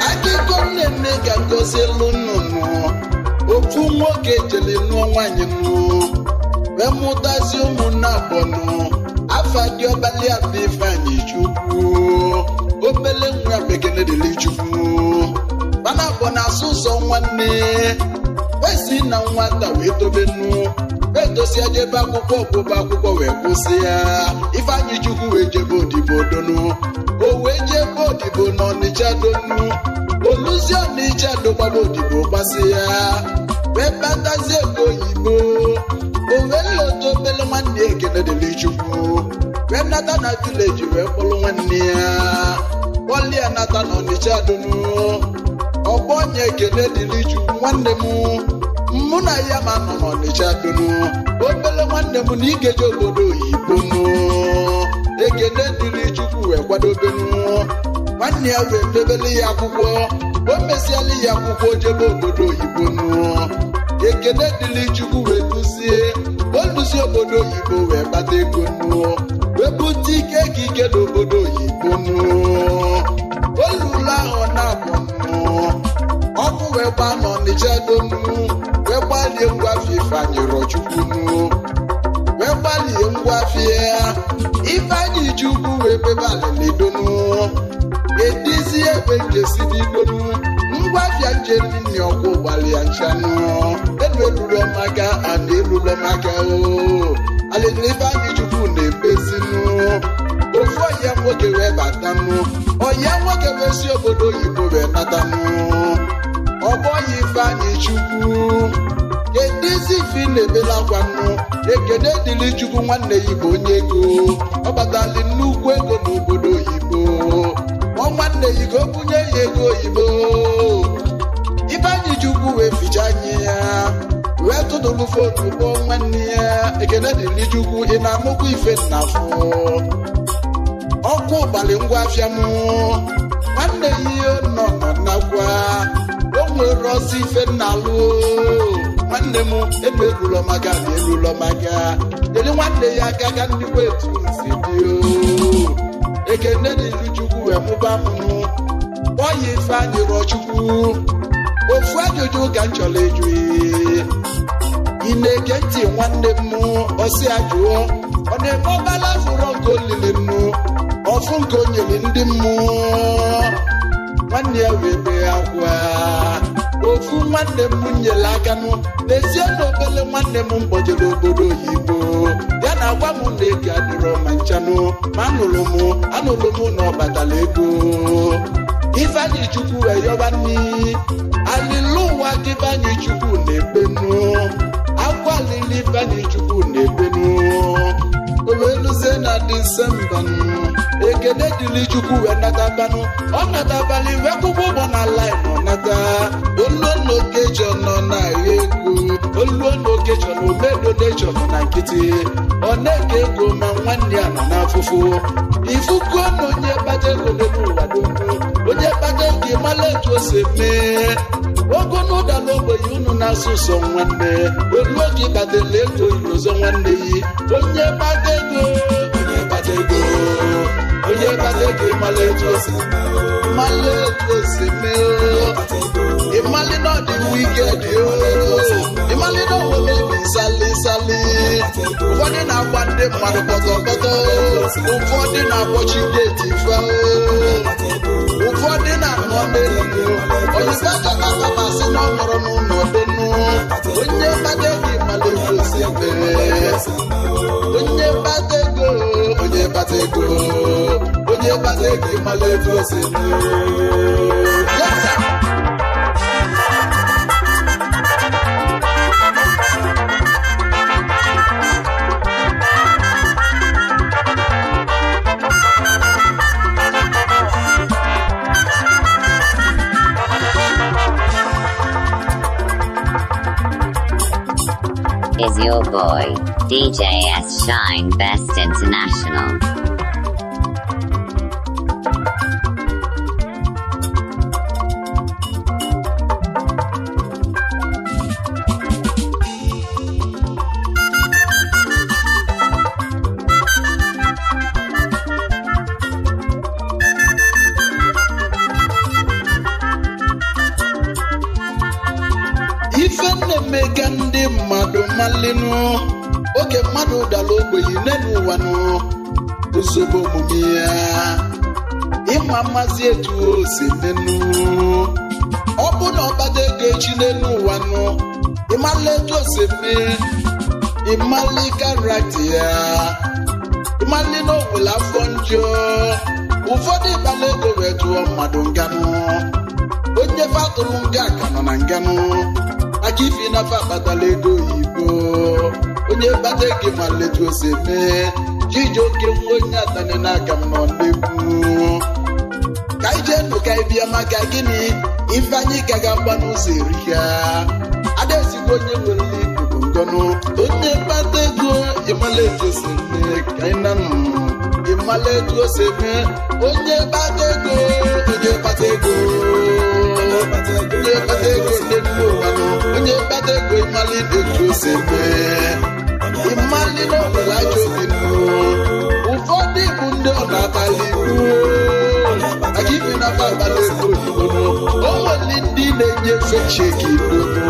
Akụkọ nnenne ka ngozi elu nnụnụ. Ofu nwoke jere nụọ nwaanyị nụ, wee mụtazi ụmụnne abụọ nụ. Afa dị ọbalị abụ Ifeanyị Chukwu. Obele nwa bekene dịrị Chukwu. Mana abụọ na-asụ ụzọ nwanne. Wesi na nwata wee tobenu. Wee dosia jebe akwụkwọ ọgụgụ akwụkwọ wee kwụsị ya. Ifeanyị Chukwu wee jebe odibo donu. O wee jebe odibo n'Ọnịcha donu. Oluzi Ọnịcha dogbaba odibo gbasị ya. Wee kpatazie ego oyibo. O wee lọta obele nwanne ya ekene dịrị Chukwu. Wee nata na vileji wee kpọrọ nwanne ya. Kpọlie ya nata n'Ọnịcha donu. Ọgbọ onye ekene dịrị Chukwu nwanne m. Mụ na ya ma nọ n'Ọnịcha donu. Obele nwanne m na igeje obodo oyibo nụ. Ekene dịrị Chukwu wee kwadobenu. Nwanne ya wee debele ya akwụkwọ. O mesiala ya akwụkwọ jebe obodo oyibo nụ. Ekene dịrị Chukwu wee duzie. O duzie obodo oyibo wee kpata ego nụ. Wee bute ike ka ike n'obodo oyibo nụ. Olulu ahụ na-abụ nụ. Ọkụ wee gbaa n'Ọnịcha donu. Wee gbalie ngwa afịa Ifeanyị Rọchukwu nụ. Wee gbalie ngwa afịa Ifeanyị Chukwu wee bebe alịlị donu. Edizie ebe njesi bidonu. Ngwa afịa nje nni ọkụ gbalịa nchanụ. Enu elulu ọmaka ana elulu ọmaka o. Alịlị Ifeanyị Chukwu na-ebezinu. Ofu ọya nwoke wee batanụ. Ọya nwoke wee si obodo oyibo wee natanụ. Ọgbọ ya Ifeanyị Chukwu. Kedụzi ife ị na-ebela akwa nụ? Ekene dịrị Chukwu nwanne ya bụ onye ego. Ọ kpatali nnukwu ego n'obodo oyibo. Ọ nwanne ya ka o bunye ya ego oyibo. Ifeanyị Chukwu wee ficha anyị ya. Wee tụtụrụ foonu kpọọ nwanne ya. Ekene dịrị Chukwu, ị na-anụkwa ife nnafụ. Ọkụ ụbalị ngwa afịa m, nwanne ya ihe nọ nọ nakwa o nwere ọsọ ife nnalụ. Nwanne m, enu erulọ maga na erulọ maga nyere nwanne ya aka ka ndị etu si dị o. Ekene dịrị Chukwu wee mụba m kpọọ ya Ifeanyị rụọ Chukwu. Ofu ajụjụ ka m chọrọ ịjụ, ị na-ege ntị, nwanne m? Ọsị ajụọ, ọ na-eme ọbala fụrọ nke olili nnu ọfụ nke o nyere ndị mmụọ. Nwanne ya wee bee akwa. Ofu nwanne m nyere aka nụ n'ezie na obele nwanne m mgbojere obodo oyibo ya na agwa m na ego adịrọ ma nchanụ, ma anụrụ m na ọ batara ego. Ifeanyị Chukwu wee yọba nni alịlụ ụwa ka Ifeanyị Chukwu na-ekpenu akwa alili Ifeanyị Chukwu na-ekpenu. O wee luzie na Disemba nụ, ekene dịrị Chukwu, wee natabanụ. Ọ natabali wee kwụkwọ ụgbọ na line. Ọ nata oluo n'okechọ nọ na ego, oluo n'okechọ na omedo nechọ nọ na nkịtị, ọ na-eke ego, ma nwanne ya nọ n'afụfụ. Ifugo na onye kpata ego n'elu ụwa donu, onye kpata ego, ịmala etu o si eme ogo n'ụda n'ogbenye unu na-asụ ụsọ. Nwanne, olu oge ịkpatara ego irozo nwanne yi. Onye kpata ego, onye kpata ego, onye kpata ego, ịmala etu o si, ịmala etu o si mee. Ịmalị na ọ dị wicked o, ịmalị na o nwere obi sali sali. Ụfọdụ na-agba ndị mmadụ kpọtọkpọtọ, ụfọdụ na-akpọchi gate fe, ụfọdụ na-anọ n'elu oyibo chọta papa sị na ọ nọrọ n'ụlọ donu. Onye kpata ego, ịmalị etu o si eme. Onye kpata ego, onye kpata ego, onye kpata ego, ịmalị etu o si eme. Yes, sir. Is your boy, DJ S Shine Best International. Ife na-eme ka ndị mmadụ malinu oge mmadụ dara ogbenye n'elu ụwa nụ, nsogbu omume ya, ịma mmazi etu o si menu. Ọ bụ na ọkpata ego echi n'elu ụwa nụ, ịmala etu o si eme, ịmali character ya, ịmali na o nwere afọ njọ. Ụfọdụ ịkpala ego wee tụọ mmadụ nganụ. Onye fatụrụ nga ka nọ na nganụ maka ifi nafa akpatala ego oyibo. Onye kpata ego ma letu o si eme. Chijioke nwa onye atani n'aka m nọ n'egwu ka anyị jee nụ ka anyị bịa. Maka gịnị? Ife anyị ka ga-agba n'ụzọ erika adaezigbo. Onye nwere ikuku ngọnụ, onye kpata ego, ịmala etu o si eme. Ka anyị na nụ, ịmala etu o si eme. Onye kpata ego, onye kpata ego, onye kpata ego n'elu ụwa nụ, onye kpata ego, ịmala etu o si eme, ịmali na o nwere ajọ obi nụ. Ụfọdụ bụ ndị ọ na-abalị maka ife na afa abalị ego oyibo nụ. O nwere ndị na-enyefe cheque donu,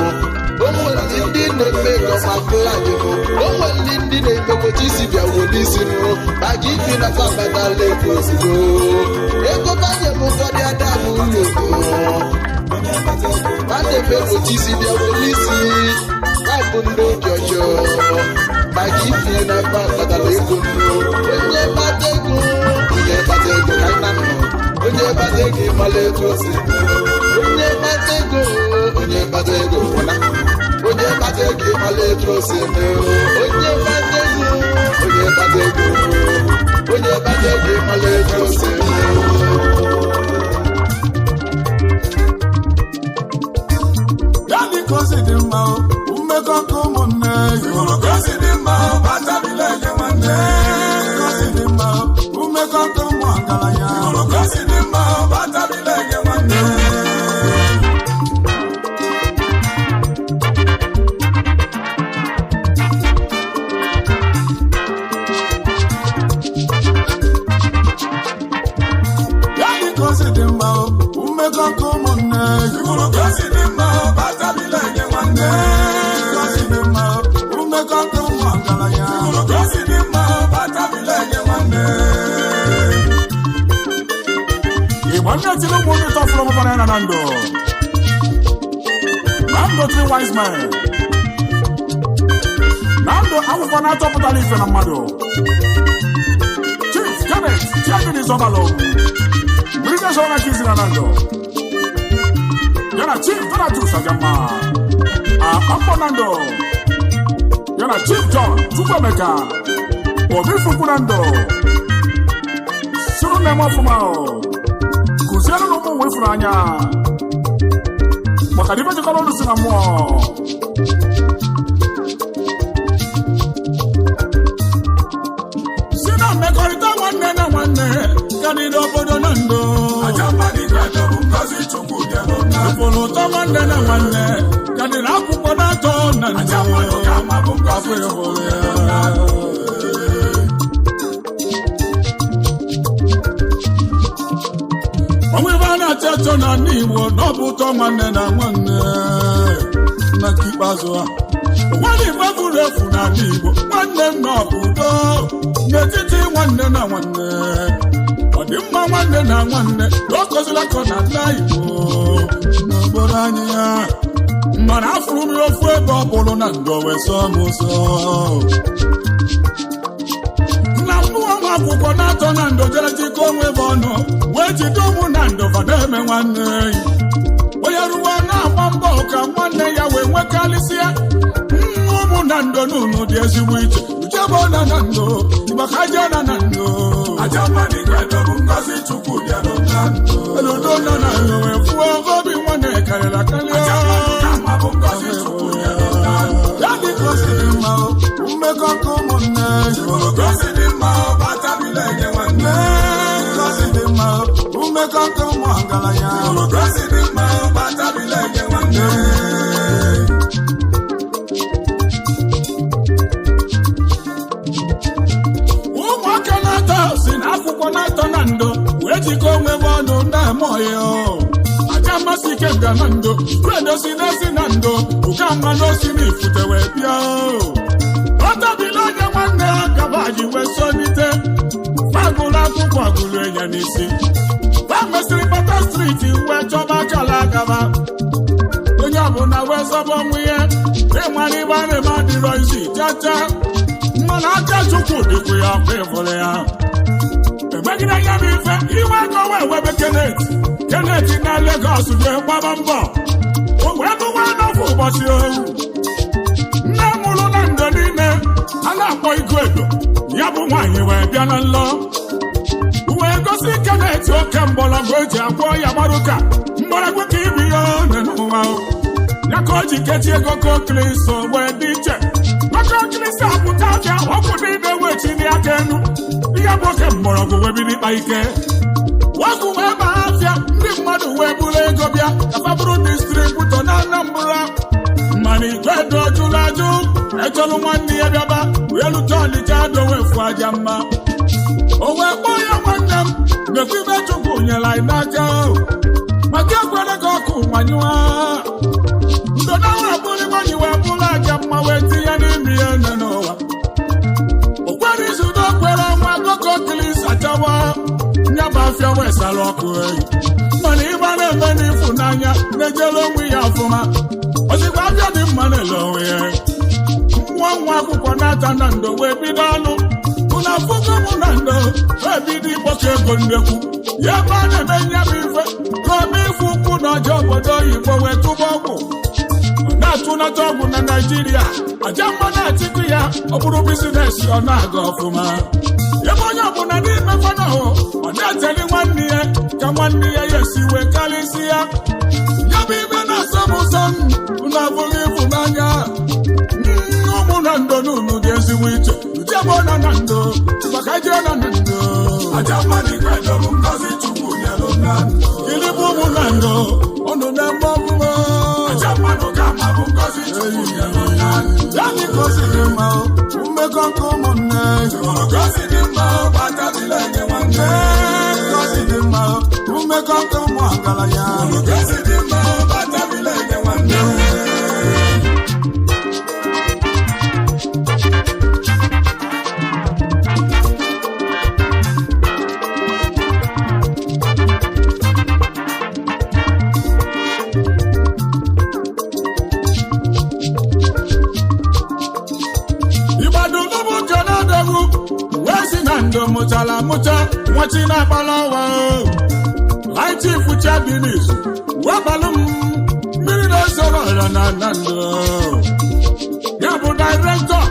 o nwere ndị na-eme camouflage nụ, o nwere ndị na-emekwocha isi bịa were isi nụ maka ife na afa abatala ego ozugbo. Ego banye m, ụfọdụ ada bụ uru a na-eme kwocha isi bịa were isi ha bụ ndị obi ọjọọ maka ife na afa abatala ego nụ. Onye kpata ego, onye kpata ego, ka nna nọ, onye kpata ego, ịmala etu o si. Onye kpata ego, onye kpata ego, pụna onye kpata ego, ịmala etu o si eme. Onye kpata ego, onye kpata ego, onye kpata ego, ịmala etu o si eme. Ya dị ka o si dị mma o, mmekọ nke ụmụnne hụrụ ka o si dị mma o, batabila enye nwanne ka o si dị mma o, mmekọ nke ụmụ na-etiri ụmụ ndị tọfụrụ mụbara ya na ndụ na ndụ three wise men na ndụ akwụkwọ na-achọpụtala ife na mmadụ. Chief Kenneth Chiagidi Zọbalụ, British Owner Kizi na ndụ ya na Chief Donatus Ajama Akpọ na ndụ ya na Chief John Chukwuemeka Obi Fukwu na ndụ soro na-eme ọfụma o kụziere na ụmụ ụwa ịfụnanya maka na ife jikọrọ ọnụ si na mmụọ si na mmekọrịta nwanne na nwanne karịrị obodo na ndụ ụfụrụ ụtọ nwanne na nwanne karịrị akwụkwọ na-atọ na ndụ. Afọ ịhụrụ ya. Ọnwa ebe a na-achọ achọ na ndị Igbo na ọ bụ ụtọ nwanne na nwanne na nke ikpeazụ a nwanne ife furu efu n'ala Igbo nwanne m na ọ bụ udo n'etiti nwanne na nwanne ọ dị mma nwanne na nwanne na ọ kozila akọ na ala Igbo n'obodo anyị ya mana afụrụ m ya ofu ebe ọ bụrụ na ndụ wee sọ m ụsọ na mmụọ nwa akwụkwọ na-atọ na ndụ jere jikọ onwe ebe ọnụ wee jide ụmụ na ndụ fada eme nwanne enyi onye ruo na-agba mbọ ka nwanne ya wee nwekarịsịa ụmụ na ndụ n'unu dị ezigbo iche uchebe na na ndụ maka aja na na ndụ eludo na na ndụ wee fụọ obi nwanne karịrị akarịa ya dị ka o si dị mma mmekọ nke ụmụnne ka o si dị mma mmekọ nke ụmụ ọgaranya. Ụmụaka na-atọ si na akwụkwọ na-atọ na ndo wee jikọ onwe m ọnụ na-eme ọyọ aja mmasị ike nga na ndo kwedosi n'ezi na ndo ụka mma n'osi n'ifute wee bịa ọtabila onye nwanne ha gaba ji wee sonite fagụlụ akwụkwọ agụlụ ya n'isi fa mesịrị bata street wee chọba akala agaba onye ọbụla wee zọba onwe ya ịmara ibe a na-eme adịrọ izi chacha mana aka Chukwu dịkwa ya ọkụ ịfụrụ ya emegide ya bụ ife iwe ego wee webe Kenneth Kenneth na Lagos jee gbaba mbọ o wee nụwa n'ofu ụbọchị ohu nne mụrụ na ndo niile a na-akpọ igu edo ya bụ nwaanyị wee bịa na nlọ wee gosi Kenneth oke mgbọrọgwụ eji agwọ ya gbaruka mgbọrọgwụ ka ibu ya one n'ụwa ya ka o ji kechie koko kristo wee dị iche maka kristo apụta abịa ọgwụ niile wechiri aka enu ihe bụ oke mgbọrọgwụ wee bido ịkpa ike ọgwụ wee baa afịa ndị mmadụ wee buru ego bịa ka fa bụrụ distributor na Anambra mana igwe dị jụrụ ajụ echọrọ nwanne ya bịaba wee lute Ọnịcha dowefu aja mma o wee kpọọ ya nwanne m mekwa ibe Chukwu nyere anyị n'aka maka ekwere ka ọkụ manyụa ndọdawa abụrụ nwanyi wee bụrụ aja mma wee tinye n'ime ya nọ n'ụwa o kwere izu na okwere ọnwa koko kili sachawa nyaba afịa wee sara ọkụ eyi mana ịgba na-eme n'ịfụnanya na-ejere onwe ya ọfụma ozigbo afịa dị mma na-ele onwe ya nwa nwa akwụkwọ na-ata na ndo wee bido ọnụ ụna afụgo mụ na ndo wee bido ịkpọkọ ego nnekwu ya ebe a na-eme nya bụ ife ka ome ife ukwu na ọjọọ obodo oyibo wee tụba ọgwụ ọ na-atụnata ọgwụ na Naijiria aja mma na-achịkụ ya ọ bụrụ business ọ na-aga ọfụma ebe onye ọbụla n'ime fanahụ ọ na-eteli nwanne ya ka nwanne ya ya esi wee karịsị ya ya bụ ibe na-asọ m ụsọ m na-abụghị ịfụnanya ụmụ na ndo n'unu dị ezigbo iche ujebe na na ndo maka jee na na ndo ilibụ ụmụ na ndo ọnụ na-eme ọmụmụ ya dị ka o si dị mma mmekọ nke ụmụnne ka o si dị mma mmekọ nke ụmụ ọgaranya. ndo mụchara amụcha nwachi na-agbala ọwa laịchi fucha dinis webalụ m mmiri na-esoro ọra na na ndo ya bụ director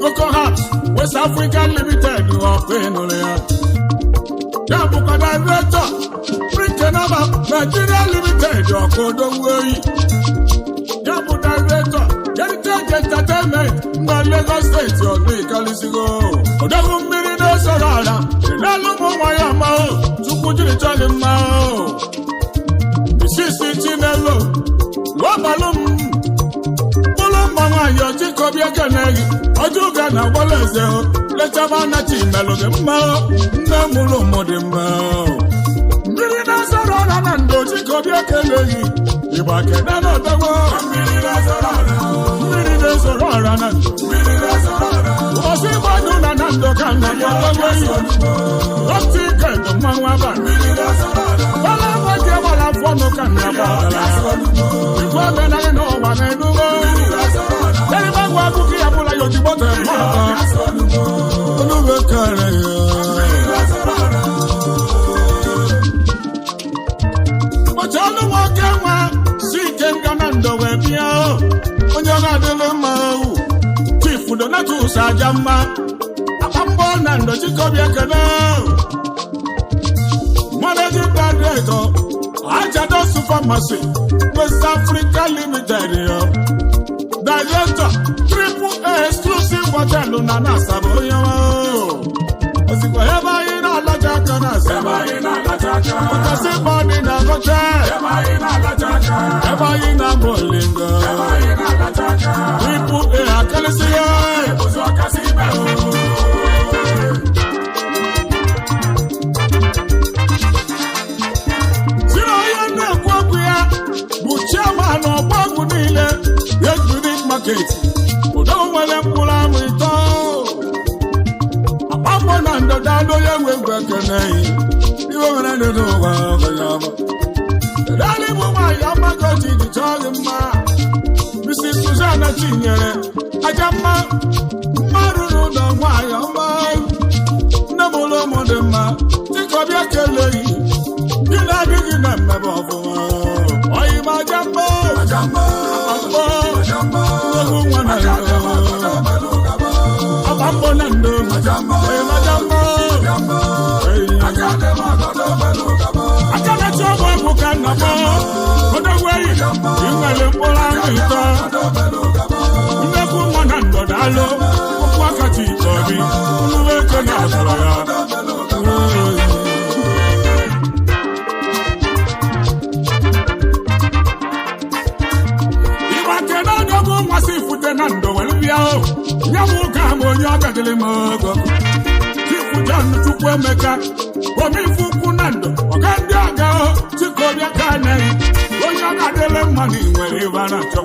Coco House West Africa Limited ọkụ ịnụrụ ya ya bụkwa director Britanaba Nigeria Limited ọkụ odogwu oyi ya bụ director Heritage Entertainment mba Lagos steeti ọdụ ịkalịsigo odogwu mmiri na-esoro ala n'elu ụmụ nwa ya ma o Chukwu jiri chọọ gị mma o isisi Chinelo lụọbalụ m ụlọ mma nwaanyị ọchịkọbịa keneghị ọjọ ụga na agbala eze o lechaba anachi melụ gị mma o nne mụrụ ụmụ dị mma o mmiri na-ezoro ọra na ndo chikọbịa keneghị ịgba kene na ọdọgbo mmiri na-ezoro ọra na ndo ụbọchị ịgbanyụ na na ndo ka nna ya ọdọgbo yi otu ike ndụ mmanwụ abalị bala nwoke gbara afọ nụ ka nna ya gbara ikwu omenala n'ụwa na-enugo Ẹni gba akụkọ ya bụla ya ojigbo tẹ̀ mọ́ ọ̀kan. Olúwe kẹrẹ ya. Ụbọchị ọnụ nwoke nwa si ike nga na ndo wee bịa o. Onye ọrụ adịghị mma o. Chief Donatus aja mma. Akpa mbọ na ndo chikọbịa kene o. Managing Director, Ajado Supermarket, West Africa Limited. Yo. Director, Triple A Exclusive Hotel na Nasaba onye ọma o. Ozikwa ebe anyị na-alacha aka na Asaba. Ọkasị mmadụ na-agọcha. Ebe anyị na-agba olingo. Triple A akalịsị ya. Zero onye na-ekwu okwu ya bụ chairman ọgba ọgwụ niile Yegburik Market. Udo nwere mkpụrụ amụ ito. Akpamọ na ndọda onye nwe ngwe keneghị. Iwe nwere ndụdụ ụwa ọgọnya ọma. Kedụ bụ nwaanyị amagoji ji chọọ gị mma? Mrs. Susanna Chinyere aja mma mma ruru ụlọ nwaanyị ọma. Nne m ụlọ ụmụ dị mma dịka keleghị gị na-adịghị na mmebe ọfụma. Ọyị ma aja mma akpamkpọ nnukwu nwa na ndo akpamkpọ na ndo ọyị ma aja mma aka na-achọ ọgwụ ọgwụ ka nna m odogwu eyi ị nwere mkpụrụ ahụ ịtọ nnekwu nwa na ndo daalụ ụkwụ aka ji obi nnukwu ego na azụrụ ya. Ịgba kene odogwu nwa si fute na ndo were bịa o nye m ụka ma onye ọ gadịrị m ogo Chifu John Chukwuemeka omife ukwu na ndo ọga ndị ọga o chikobịa ka anaghị onye ọ ga-adịrị mma na inwere ịba na-achọ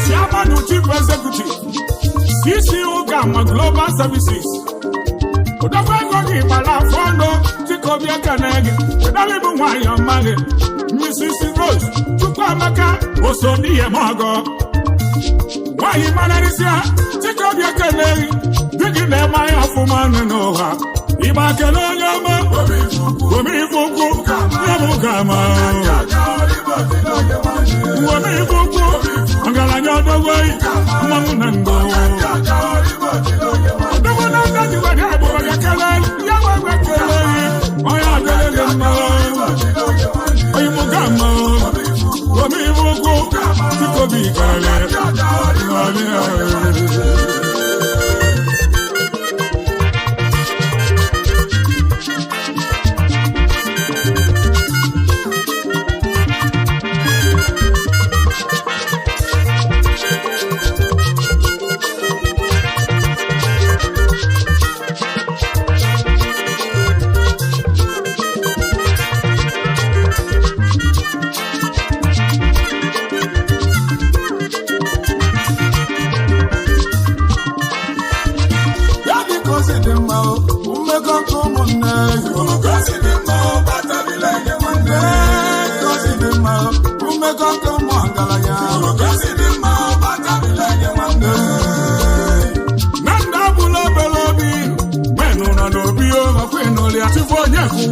Chairman Chief Executive CC Ugama Global Services odogwu ego gị gbara afọ ọnụ chikobịa ka anaghị kedụ bụ nwaanyị ọma gị Mrs. Rose Chukwuemeka oso n'ihe m ọgọ nwaanyị manarịsịa chikobịa keneghị di gị na-eme anya ọfụma nụ n'ụwa ịgba kele onye ọma omeife ukwu ya bụ gama omeife ukwu ọgaranya odogwu mmanwụ na ndo odogwu na ndo jikwa gị abụọ gị kele ya nwe kele onye adịghị gị mma oyimugama omeife ukwu chikobi kele.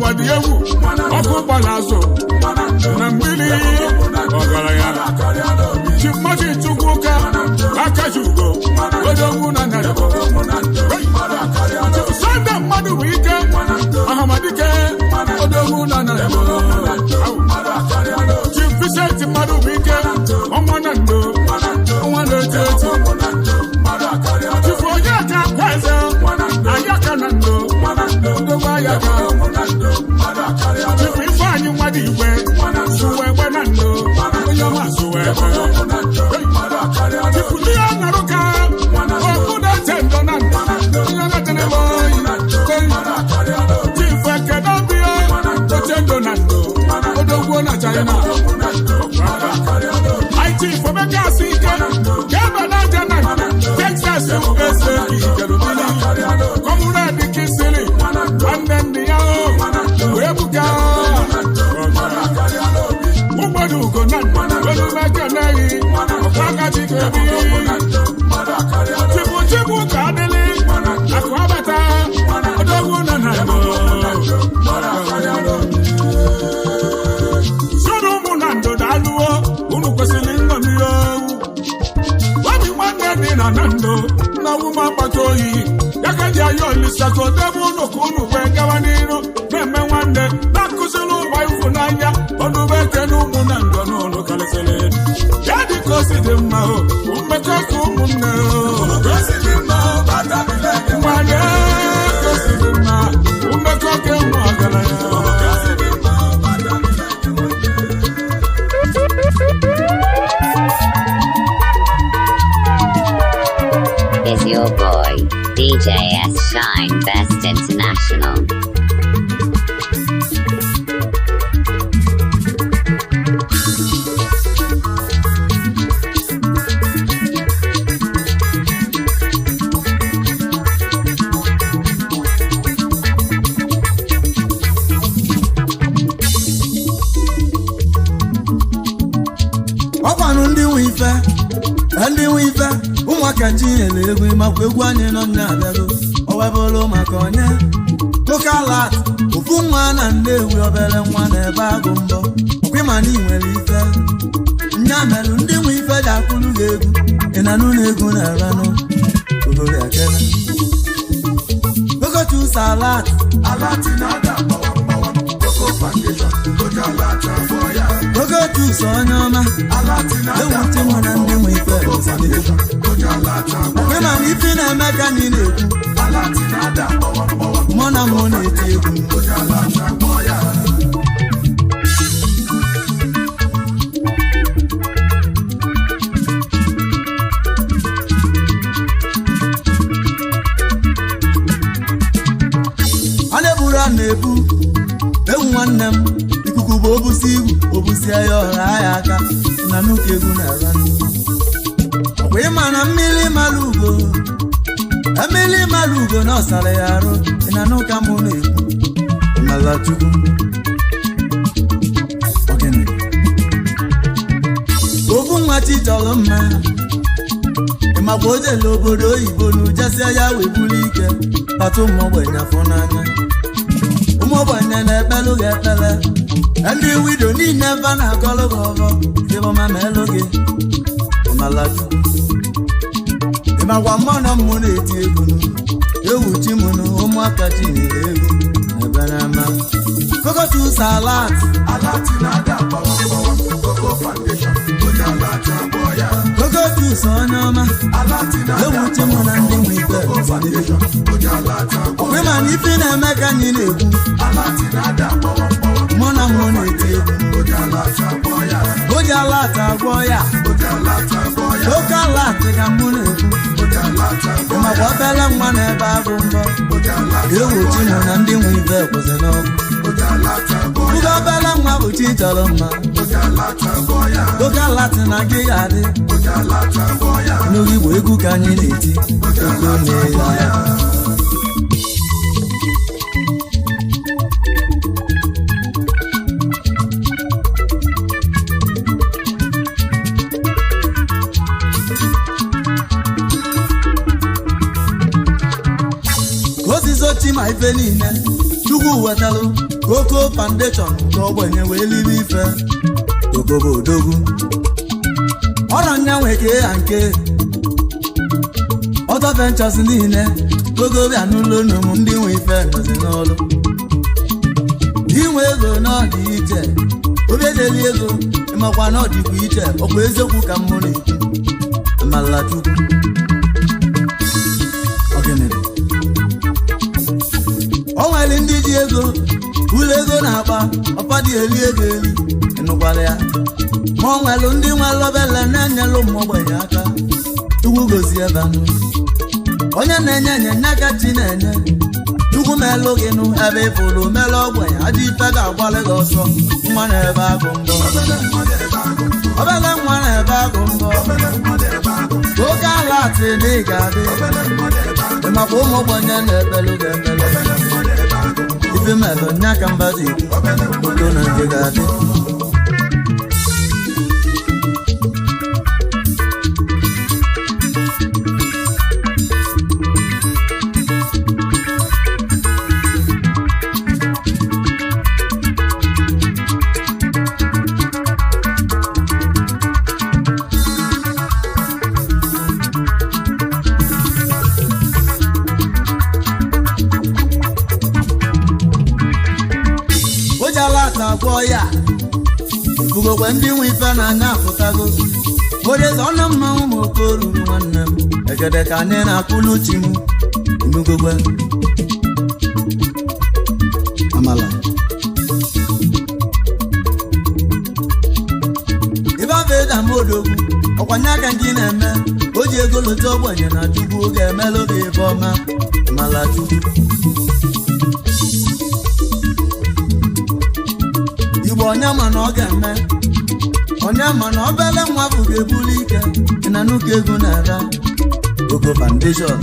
n'ụwa dị egwu ọkụ gbara azụ na mmiri ọgaranya Chimachi Chukwuka akaji ugo odogwu na narị Sọnde mmadụ bụ ike Ahamadike odogwu na narị Chief Vincent mmadụ bụ ike ọnwa na ndo ọnwa na-eti eti Chief Onyeka Akwaeze ayaka na ndo odogwu ayaka Chief Ifeanyị mmadụ igwe sụwa egbe na ndo onye ọma sụwa egbe Chief Leon Naruka ọkụ na-eche ndo na ndo onye na-etere oyi Chief Ekene Obio oche ndo na ndo odogwu na China IT Fomeka Asike Gaba na Jana Texas USA Ijerubili Comrade Kisiri nwanne nne ya o Ebuka Ụgbọdụ ugo na Olumekeneghị Ọkwakachikebi Chibu chibu ka adịlị Akụ abata Odogwu na na Soro ụmụ na ndo daalụwo unu kwesịrị nṅomi owu obi nwanne dị na na ndo na wụma akpata oyi ya ka ji ayọ olisa ka odebe unu ka unu wee gawa n'iru na-eme nwanne na-akụziri ụwa ịfụnanya ọnụbe ekene ụmụ na ndo n'ụlọ karịsịrị ya dị ka o si dị mma o mmekọ ka ụmụnne o nwanne ka o si dị mma mmekọ ka ụmụ ọgaranya Is your boy, DJ S Shine Best International. Ọkwanụ ndị nwe ife ndị nwe ife ụmụaka ji nyere egwu makwa egwu anyị nọ nne abịago o webụrụ maka onye kokalat ofu nwa na Nnewi obere nwa na-ebe agụ mbọ ọkwa ịma na ị nwere ife nya merụ ndị nwe ife ji akụrụ gị egwu ị na-anụ na egwu na-eranụ ogori ekene Ogochu salat Ogochu so onye ọma ewute mụ na ndị nwe ife ọkwa ịma na ife na-eme ka anyị na-ekwu mụ na mụ na-eti egwu. A na-eburu a na-ebu ewu nwanne m ikuku bụ obusi igwu obusie ya ọra ya aka na nnukwu egwu na-ara ọkwa ịma na mmiri mara ugo mmiri mara ugo na ọsara ya arụ ị na n'ụka mụ na-ekwu mara chukwu Ogene. Ofu nwa chi chọrọ mma ịmakwa o jele obodo oyibo na ujesia ya wee buru ike kpata ụmụ ogbenye afọ n'anya ụmụ ogbenye na-ekpelu gị ekpele ndị wido niile ebe na-agọlụ gị ọgọ ịbọma ma elu gị ọmalachukwu ịmakwa mmụọ na mmụ na-eti egwu nụ ewu chi mụ nụ ụmụaka chi nyere egwu ebe na-ama kokotu salat kokotu so onye ọma ewu chi mụ na ndị nwe ife ọkwa ịma na ife na-eme ka anyị na-ekwu mụ na mụ na-eti egwu o ji alat agwọ ya oke alat ka mụ na-ekwu makwa obere nwa na-ebe agụ mbọ ewu chi mụ na ndị nwe ife kwụsị n'ọgụ ụga obere nwa bụ chi chọrọ mma oke alat na gị ga-adị n'oge igbo egwu ka anyị na-eti ego na ya. Ka osisi ochi ma ife niile Chukwu wetalụ Koko Foundation nke ogbenye wee libe ife Koko bụ odogwu ọrọ nya nwe ke ya nke Auto Ventures niile Koko bịa n'ụlọ nụ m ndị nwe ife nọzi n'ọlụ inwe ego n'ọdị iche obiedeli ego ịmakwa na ọ dịkwa iche ọkwa eziokwu ka m na-ekwu amala chukwu ọgịnịdị o nwere ndị ji ego ụlọ ego na-akpa ọpadị eli ego eli ịnụkwala ya ma o nwere ndị nwere obele na-enyere ụmụ ogbenye aka chukwu gozie ebe anụ onye na-enye enye nye aka chi na-enye chukwu melụ gị nụ ebe ị pụrụ melụ ogbenye ajọ ife ga-agbalị gị ọsọ nwa na-ebe agụ mbọ obele nwa na-ebe agụ mbọ oke ala atị na ị ga-adị ị makwa ụmụ ogbenye na-ebelu ga-ebelu ife melụ nya ka mba ji ekwu udo na nke ga-adị o ji ala ata gwọ ya bugokwe ndị nwe ife na-anya apụtago oreze ọnụ mmanwụ ma oke ruru nwanne m egede ka anyị na-akụlu chi m enugogwe amala ịbafe dama odogwu ọkwanye aka nke ị na-eme o ji ego lota ogbenye na chukwu oge emela oge ebe ọma amala chukwu igbo onye ma na ọ ga-eme onye ma na obele nwa bụ ga-ebuli ike ị na nnukwu ego na-ara Koko Foundation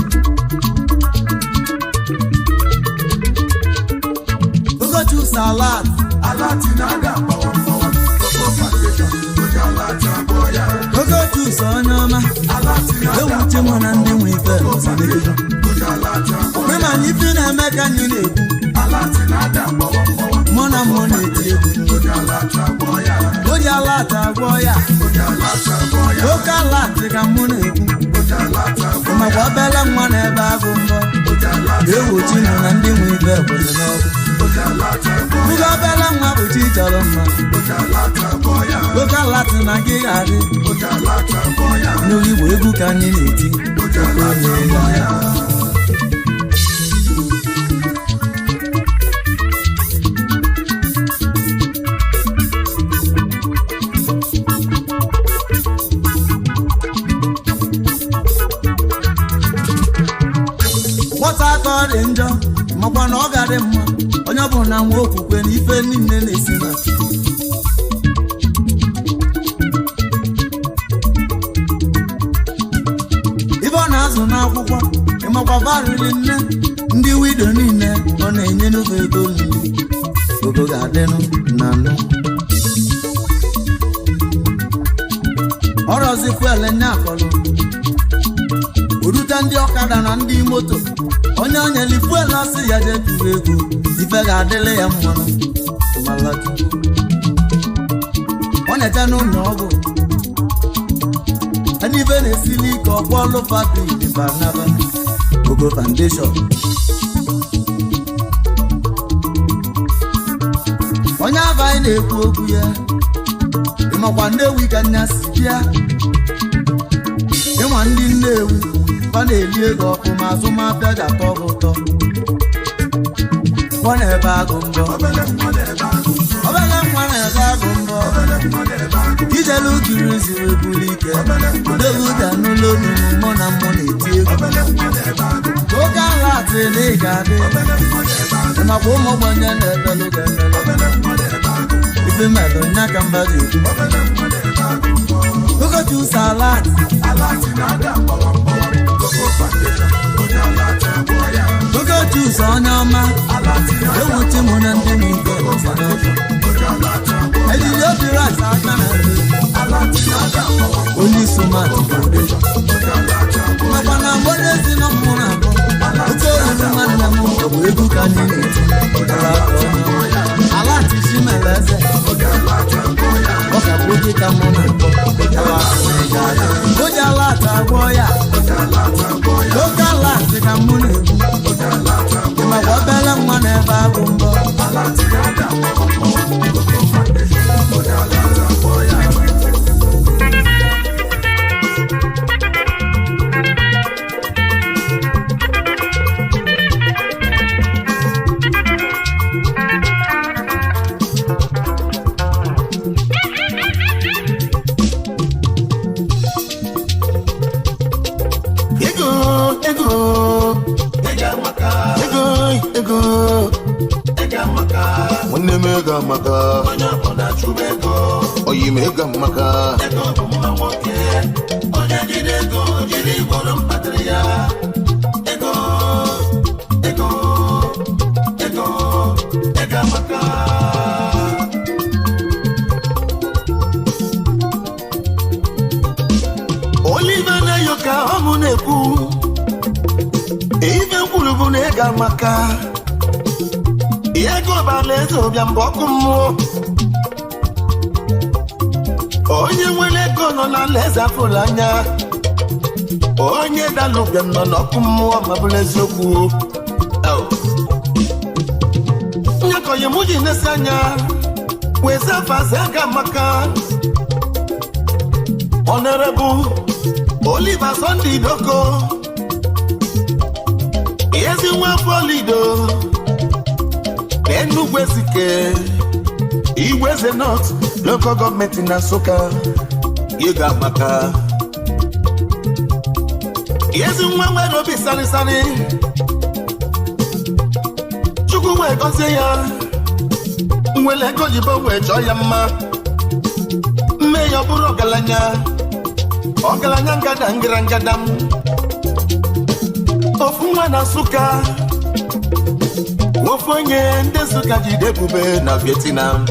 Ogochu salad Alati na-ada gbawa mgbawa. Koko Foundation, oji alati abụọ ya. Ogochu so onye ọma Alati na-ada ewu chi mụ na ndị nwe ife Koko Foundation, oji alati abụọ ya. mụ na ife na-eme ka anyị na-ekwu Alati na-ada gbawa mgbawa. mụ na mụ na-eti egwu Oji alati abụọ ya. o ji alati agwọ ya Oji alati abụọ ya. oke alati ka mụ na-ekwu Oji alati abụọ makwa obele nwa na-ebe agụ mbọ Oji alati ewu chi mụ na ndị nwe ife kwụsị n'ọkụ Oji alati abụọ Ugo obele nwa bụ chi chọrọ mma Oji alati abụọ ya. oke alati na gị ga-adị Oji alati abụọ ya. n'oge igbo egwu ka anyị na-eti Oji alati abụọ ya. nwata aka ọ dị njọ makwa na ọ ga-adị mma onye ọ bụla nwa okwukwe na ife niile na-esi na Chukwu. ife ọ na-azụ n'akwụkwọ ịmakwa variri nne ndị wido niile ọ na-enye n'ụzọ ego nri ogo ga-adịnụ na nụ ọrọzi fuel nye akọlụ orute ndị ọkada na ndị moto onye onyeli fuel asị ya jee tụrụ ego ife ga-adịlị ya mmanụ Malachukwu. ọ na-eje n'ụlọ ọgwụ ndị ife na-esili ike ọkwọlụ fabrik banaba Ogo Foundation onye abaghị na-ekwu okwu ya ịmakwa Nnewi ka nya si bịa ịnwa ndị Nnewi ọ na-eli ego ọfụma azụmahịa ji atọ gị ụtọ ọ na-ebe agụ mbọ Obele nwa na-ebe agụ mbọ. obele nwa na-ebe agụ mbọ Obele nwa na-ebe agụ mbọ. ijelu juru zuru ebulu ike odogwu bịa n'ụlọ onugbu mụ na mụ na-eti egwu Obele nwa na-ebe agụ mbọ. oke ala atị na ị ga-adị Obele nwa na-ebe agụ makwa ụmụ ogbenye na-ebelu ga-emelu Obele nwa na-ebe agụ mbọ. ife melụ nya ka mba ji ekwu Obele nwa na-ebe agụ mbọ. Ogochu salad Alati na-ada gbawa mgbawa. Koko Foundation, oji alati abụọ ya. Ogochu so onye ọma Alati na-ada ewu chi mụ na ndị m ike Foundation, oji alati abụọ ya. ejiji obi rat aka na ndị Alati na-ada gbawa mgbawa. onye isi mmadụ bụ Oji alati abụọ ya. makwa na mgbe onye ezi nọ mmụ na abụ oke oruru nwanne m ọ bụ egwu ka anyị na-eti Oji alati abụọ ya. Chimeleze, ọ ka bụ gị ka mụ na-akpọ. Oji ala ata agwọ ya, oke ala asị ka mụ na-ekwu. Ịmakwa obele nwa na-ebe agụ mbọ. Ego, ego, ego, ego, nwanne m ego amaka, oyi m ego amaka. Oliver na-eyo ka ọ mụ na-ekwu. Ife kwuru bụ na ego amaka. Ego bara eze ụbịam bụ ọkụ mmụọ. Onye nwere ego nọ n'ala eze afụrụ anya. Onye dara ụbịam nọ n'ọkụ mmụọ, ma bụrụ eziokwu. Au. Nyakọghị mụ ji nesi anya wee zafazi ego amaka. Honorable Oliver Sunday Doko, ezi nwa afọ Lido na Enugu Ezike, Igweze North Local Government na Nsụka. Ego amaka. Ezi nwa nwere obi sarịsarị, Chukwu wee gọzie ya, nwere ego oyibo wee chọọ ya mma, mme ya ọ bụrụ ọgaranya, ọgaranya ngada ngara ngada m. Ofu nwa na Nsụka, ofu onye ndị Nsụka jide ebube na Vietnam.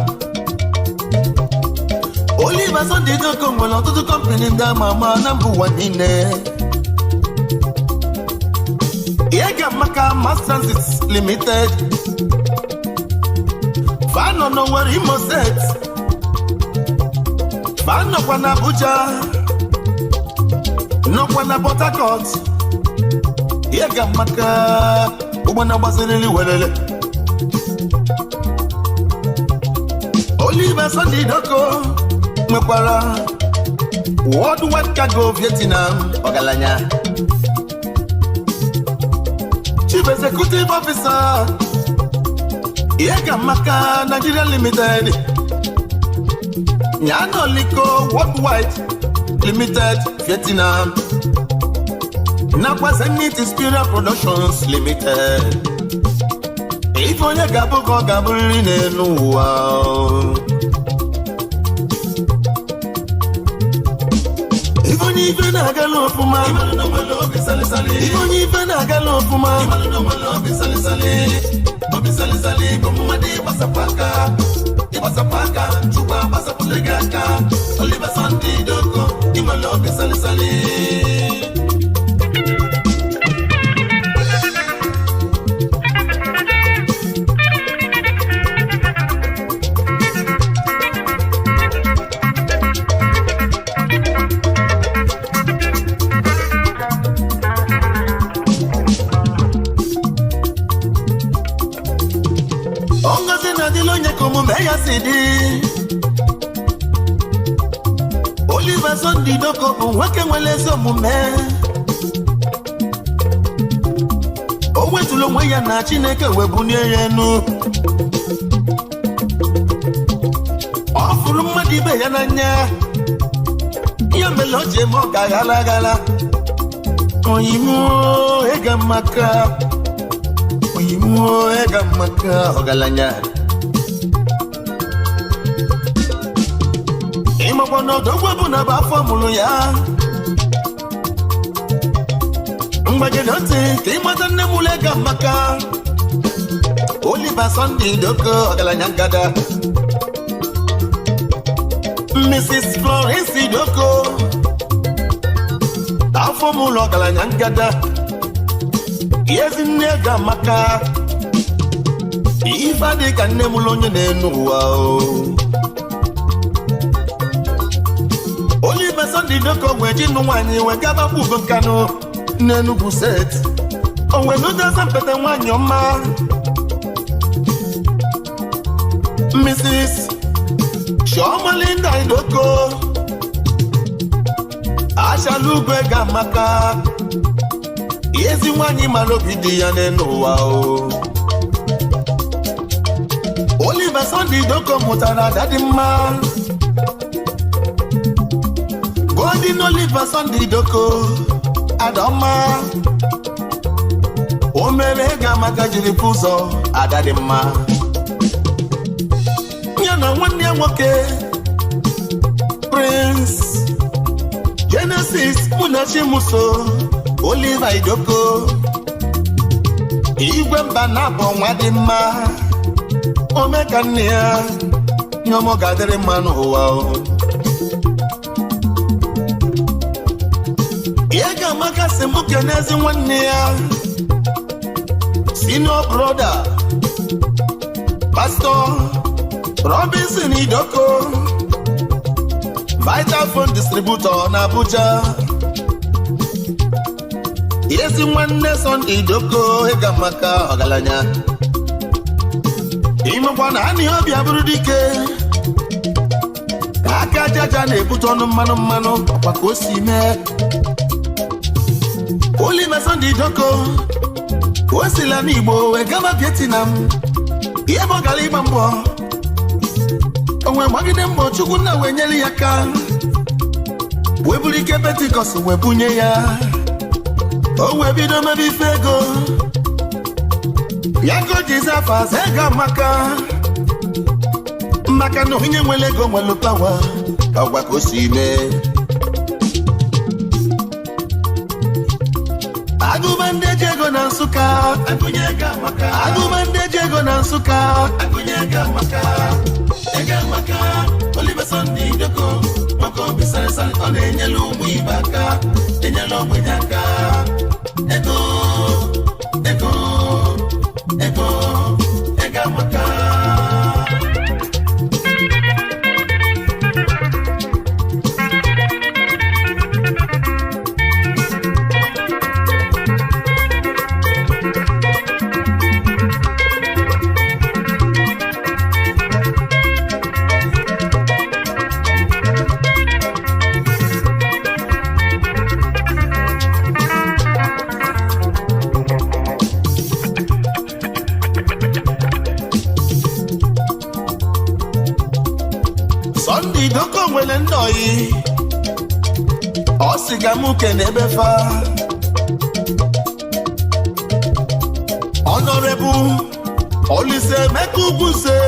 Oliver Sunday Doko nwere ọtụtụ kọmpanị ndị ama ama na mba ụwa niile. Ihe ga-amaka Mass Transit Limited, fanọ n'Owerri, Imo Steeti, fanọkwa na Abuja, nọkwa na Port Harcourt. Ihe ga-amaka ụgbọ na-agbaziriri welele. Oliver Sunday Doko nwekwara Worldwide Cargo Vietnam, ọgaranya. Chief Executive Officer, Ihe ga-amaka Nigeria Limited, Nyanoliko Worldwide Limited Vietnam, nakwa Zenith Inspiral Productions Limited. Ife onye ga-abụ ka ọ ga-abụrịrị n'elu ụwa. Ife onye ife na-agala ọfụma, ife onye ife na-agala ọfụma, obi salisali bụ mmadụ ịgbasapụ aka, ịgbasapụ aka, Chukwu agbasapụla gị aka. Oliver Sunday Doko, ịnwere obi salisali. Ngozi na-adịla onye ka omume ya si dị. Oliver Sunday Doko bụ nwoke nwere ezi omume. O wetụrụ onwe ya na Chineke wee bunie ya enu. Ọ fụrụ mmadụ ibe ya n'anya, ya mere o ji eme ọka ghala ghala. Oyimuo ega maka, oyimuo ega maka, ọgaranya. Ịmakwa na ọdọgwu bụ na bụ afọ mụrụ ya. Mgbajiri ntị ka ịmata nne m ule ga maka Oliver Sunday Doko, ọgaranya ngada. Mrs. Florence Doko, afọ m ụlọ, ọgaranya ngada. Ezi nne ga maka. Ife adị ka nne mụrụ onye na-enu ụwa o. Oliver Sunday Idoko wee ji nụ nwaanyị wee gaba ugo Nkanụ n'Enugu steeti. O wee nụdoza mpete nwaanyị ọma, Mrs. Chioma Linda Idoko. Achala ugwe ga-amaka ezi nwaanyị mara obi dị ya n'elu ụwa o. Oliver Sunday Idoko mụtara ada dị mma, Golden Oliver Sunday Idoko. Adaọma o mere ego amaka jiri pụ ụzọ ada dị mma. Ya na nwanne ya nwoke, Prince Genesis Munachimuso Oliver Idoko, igwe mba na-abụ nwa dị mma. Ome ka nne ya nye ọmọ ga-adịrị mma n'ụwa o. Ihe ga-amaka si mụ kenezi nwanne ya, senior brother, Pastor Robinson Idoko, Vital Phone Distributor na Abuja. Ezi nwanne Sunday Idoko, ịga maka ọgaranya imekwa na anị obi abụrụ dike ka aka jaja na-ebute ọnụ mmanụ mmanụ ọkwa ka o si mee. Oliver Sunday Idoko o sila n'Igbo wee gaba Vietnam, ihe bụ gara ịgba mbọ onwe gbagide mbọ. Chukwu nna wee nyere ya aka wee buru ike Pentikọst wee bunye ya. O wee bido mebe ife ego ya ka o ji zafa ego amaka, maka na onye nwere ego nwere power. Ọgwa ka o si mee. Agụba ndị eji ego na Nsụka, Agụnye ego amaka. Agụba ndị eji ego na Nsụka. Agụnye ego amaka, ego amaka. Oliver Sunday Idoko maka obi sarịsarị ọ na-enyere ụmụ ibe aka, enyere ogbenye aka. Ego, ego, ego, ego amaka. Sunday Idoko nwere ndị oyi ọ sị ga mụ kene ebe fa. Honorable Olise Emeka Ugwuze,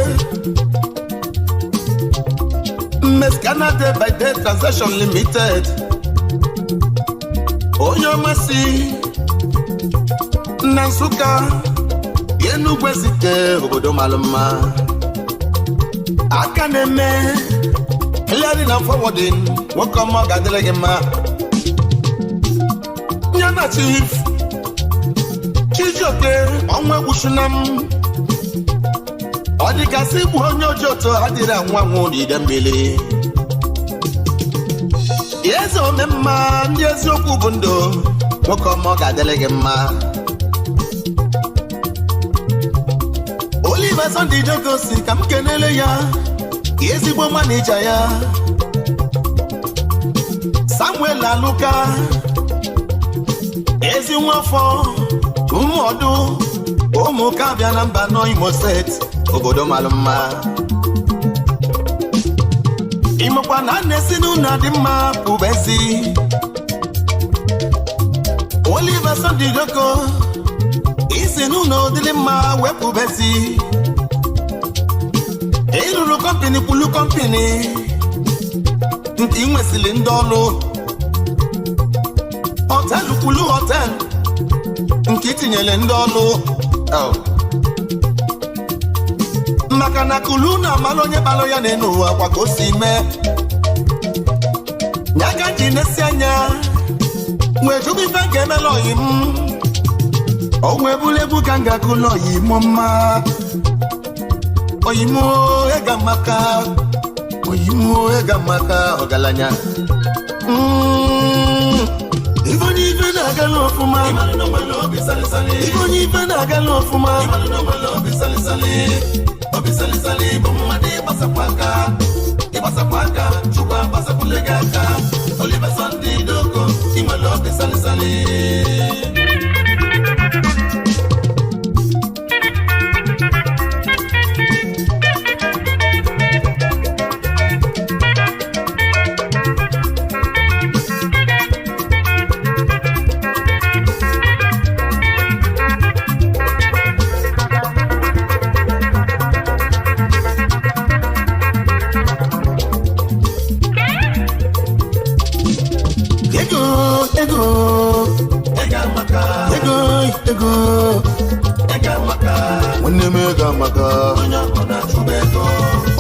Mmes Canada by Day Transaction Limited, onye ọmasị na Nsụka, Enugwu Ezike, obodo mara mma, aka na-eme clearing and forwarding. Nwoke ọma, ọ ga-adịrị gị mma. Ya na Chief Chijioke ọnwa egwuchuna m, ọ dịgasị bụ onye ojoto adịrị anwụ anwụ n'ide mmiri. Eze ome mma, ndị eziokwu bụ ndụ. Nwoke ọma, ọ ga-adịrị gị mma. Oliver Sunday Idoko si ka m kenele ya ezigbo manager ya, Samuel Aluka, ezi nwafọ ụmụọdụ ụmụka bịa na mba nọ Imo Steeti, obodo mara mma. Ịmakwa na a na-esi n'ụlọ dị mma pụbezi. Oliver Sunday Idoko isi n'ụlọ dịrị mma wepụbezi. Ịrụrụ company kwulu company nke ị nwesịrị ndị ọrụ, hotel kwulu hotel nke itinyere ndị ọrụ. Oh. Maka na kulu na amalụ onye kpalụ ya n'elu ụwa kwa ka o si mee ya ka ji nesi anya wee jụbụ ife nke emela oyi m. O wee bụrụ egwu ka m ga-akụlụ oyi m mma. Oyimu ego amaka, oyimu ego amaka, ọgaranya. Ife onye ife na-agala ọfụma, ife onye ife na-agala ọfụma. Obi salisali bụ mmadụ ịgbasakwa aka, ịgbasakwa aka, Chukwu agbasakwule gị aka. Oliver Sunday Doko, inwere obi salisali. Ego, ego, ego amaka, ego, ego, ego amaka. Nwanne m ego amaka, onye ọbụla chụba ego.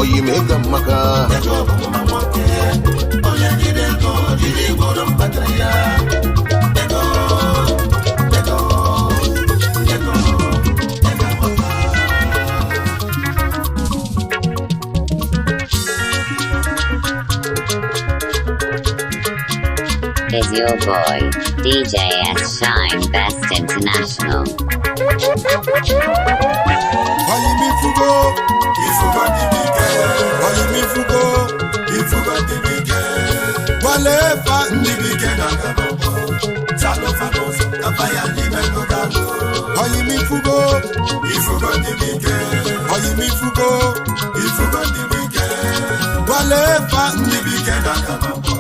Oyi m ego amaka, ego bụ mma nwoke. Onye jide ego jiri igboro mkpatara ya. Ego, ego, ego, ego amaka. Is your boy, DJ S Shine Best International. Oyimifugo, ifugo dibike. Oyimifugo, ifugo dibike. Wale fa ndibike na kanọbọ. Chalo fanoso, kafaya n'ime n'ụganụ. Oyimifugo, ifugo dibike. Oyimifugo, ifugo dibike. Wale fa ndibike na kanọbọ.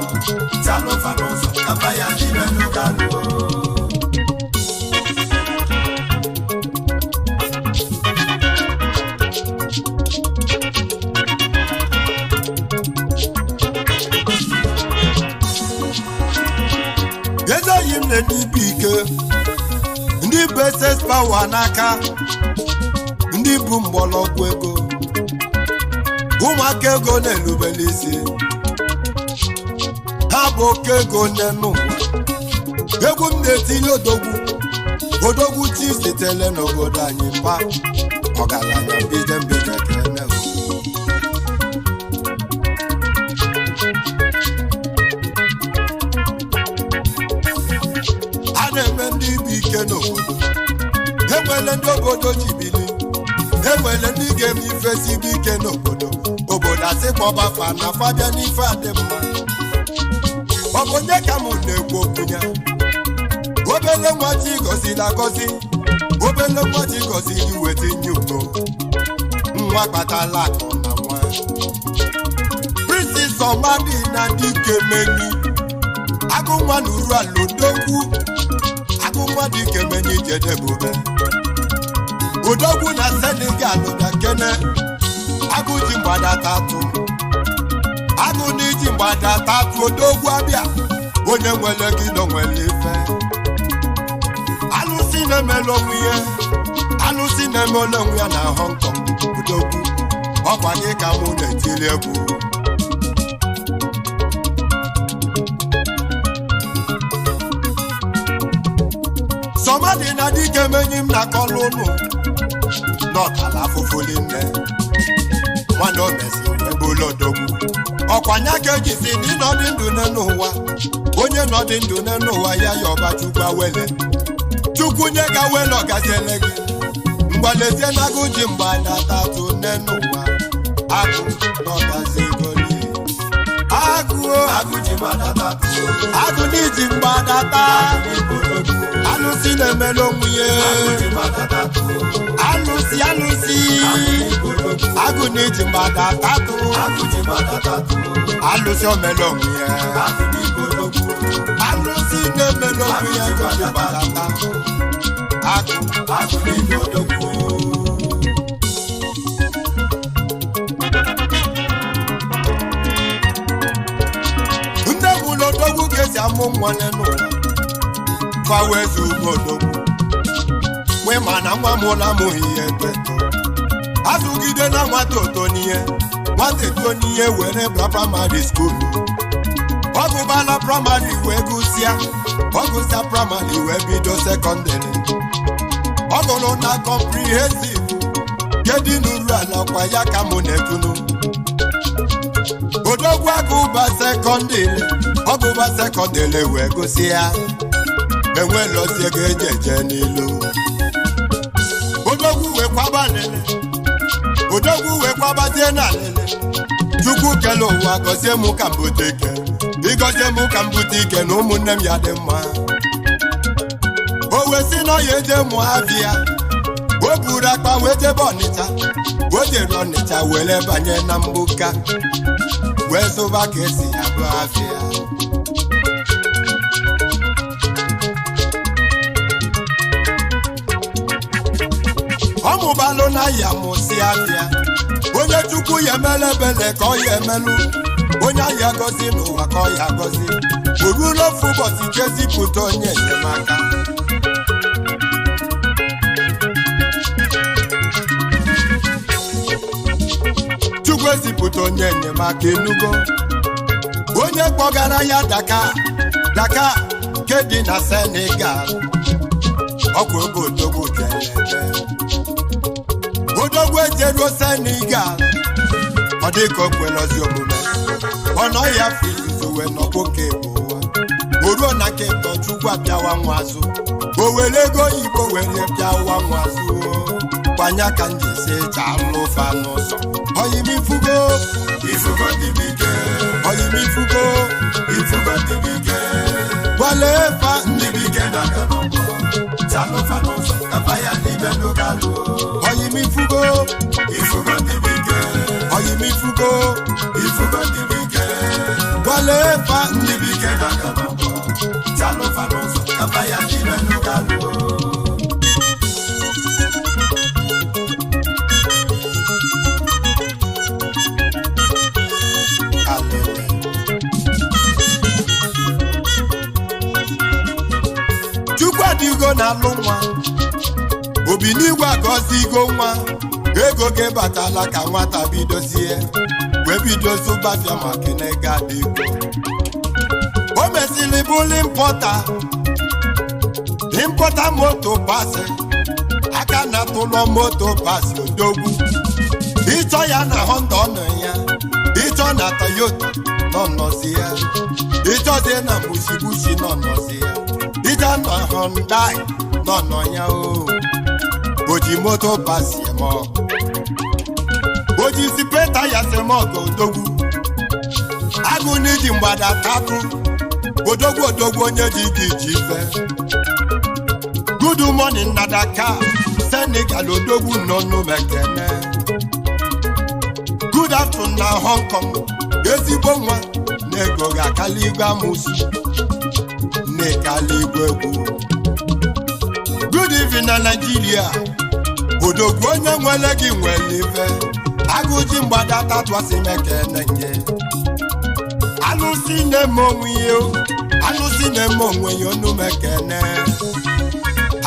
Chalo fanoso, kafaya n'ime n'ụganụ. Ezeyi m na ndị bụ ike, ndị bụ SS power n'aka, ndị bụ mgbọrọgwụ ego, ụmụaka ego na-erubere isi, ha bụ oke ego n'enu ụwa. Egwu m na-etili odogwu, odogwu chi sitere n'obodo anyị mba, ọgaranya mbije mbije kene o. A na-eme ndị bụ ike n'obodo, enwere ndị obodo ji bili, enwere ndị ga-eme ife sibe ike n'obodo, obodo asị kpọba fa na fa bịa n'ife adị mma. Ọ bụ onye ka m na-ekwu okwu ya? Obele nwa chi gọziri agọzi, obele nwa chi gọziri wetinye ugo, nwa kpatala akụ na nwa. Princess Ọmadị na dike menyi, agụ nwa na uru ala odogwu, agụ nwa dike menyi jedebube. Odogwu na Senegal na kene, agụ ji mgbada tatụ, agụ na iji mgbada tatụ odogwu abịa, onye nwere gị na onwere ife. Alụsị na-emere onwe ya, alụsị na-emere onwe ya na Hong Kong, odogwu, ọkwa gị ka mụ na-etiri egwu. Sọmadị na dike menyi m na kọlụ ụnụ n'ọtala afụfụ nne nwanne o mesi wee bụrụ odogwu. Ọkwa nya ka eji si na ịnọdị ndụ n'elu ụwa, onye nọdị ndụ n'elu ụwa ya ya ọba Chukwu awele, Chukwu nye ga wele ọgaziele gị. Mgbalezie na agụ ji mgba na tatụ n'elu ụwa, agụ n'ọgazi egoli. Agụ agụ ji mgbada tatụ, agụ n'iji mgbada taa, alụsị na-emere onwe ya, alụsị alụsị, agụ n'iji mgbada tatụ, alụsị omere onwe ya, alụsị na-emere onwe ya, agụ ji mgbada taa, agụ agụ n'iji odogwu. Nne m ụlọ odogwu ka esi amụ nwa n'ụwa, fa wee zu ugbo odogwu, wee ma na nwa m ụlọ amụghị ihe eto eto, azụgide na nwata oto n'ihe, nwata eto n'ihe were bra praịmarị skuulu, ọ gụbala praịmarị wee gụsịa, ọ gụsịa praịmarị wee bido sekọndịrị, ọ gụrụ na kọmprihensiv nke Nke dị n'uru ala kwa ya ka mụ na-etunu. Odogwu agụba secondary, ọgụba secondary wee gosi ya enwelozi ego eji eje n'ilu. Odogwu wee kwaba lele, odogwu wee kwabazie na lele. Chukwu kele ụwa, gọzie mụ ka m bute ike, ịgọzie mụ ka m bute ike na ụmụnne m ya dị mma. O wee sị na ya eje mụọ afịa. O buru akpa wee jebe Ọnịcha. O jere Ọnịcha were banye na mgbuka, wee zụba ka esi abụ afịa. Ọ mụbalụ na ya mụsi afịa. Onye Chukwu ya emele ebele ka ọ ya emelụ, onye ahịa gọzi n'ụwa ka ọ ya gọzi. O ruola ofu ụbọchị, jezipụta onye enyemaka. Chukwu ezipụta onye enyemaka, enugo onye kpọgara ya Dakar. Dakar nke dị na Senegal, ọkwa oge odogwu jere eje. Odogwu ejeruo Senegal, ọ dị ka o kwelozi omume. Ọ nọ ya afọ izuzu wee nọkwoke bụ ụwa. O ruo na nke ịtọ, Chukwu abịawa nwa azụ. O were ego oyibo were bịawa nwa azụ. Kwanya ka m ji si alụfa n'ụzọ. Oyimifugo, Ifugo ndị bụ ike. Oyimifugo, Ifugo ndị bụ ike. Wale fa. Ndị bụ ike na-aga n'ọgbọ. Chalụfa n'ụzọ ka fa ya n'ibe n'ụgalụ. Oyimifugo, Ifugo ndị bụ ike. Oyimifugo, Ifugo ndị bụ ike. Wale fa. Ndị bụ ike na-aga n'ọgbọ. Chalụfa n'ụzọ ka fa ya n'ibe n'ụgalụ. Alele. Chukwu adịgo na-alụ nwa, obi n'igwe agọzigo nwa. Ego gị batala ka nwata bidozie wee bido zụbafịa, maka na ego adịgo. O mesịrị bụrụ importer, importer moto parts, aka na-atụlọ moto parts. Odogwu, ịchọ ya na Honda, ọ nọ ya. Ịchọ na Toyota, nọ nọzi ya. Ịchọzie na Mitsubishi, nọ nọzi ya. Ịchọ na Hyundai, nọ nọ ya. O oji moto parts eme ọgụ, oji spare ya seme ọgụ. Odogwu agụ n'iji mgbada tatụ. Odogwu, odogwu, onye ji gị ji ife. Good morning na Dakar, Senegal. Odogwu nọ n'Umekene. Good afternoon na Hong Kong. Ezigbo nwa na ego ga-akala igwe amụsụ na-ekala igwe egwu. Good evening na Nigeria. Odogwu, onye nwere gị nwere ife. Agụji mgbada tatụasị mekene nye. Alụsị na-eme onwe ya o, alụsị na-eme onwe ya, onu mekene.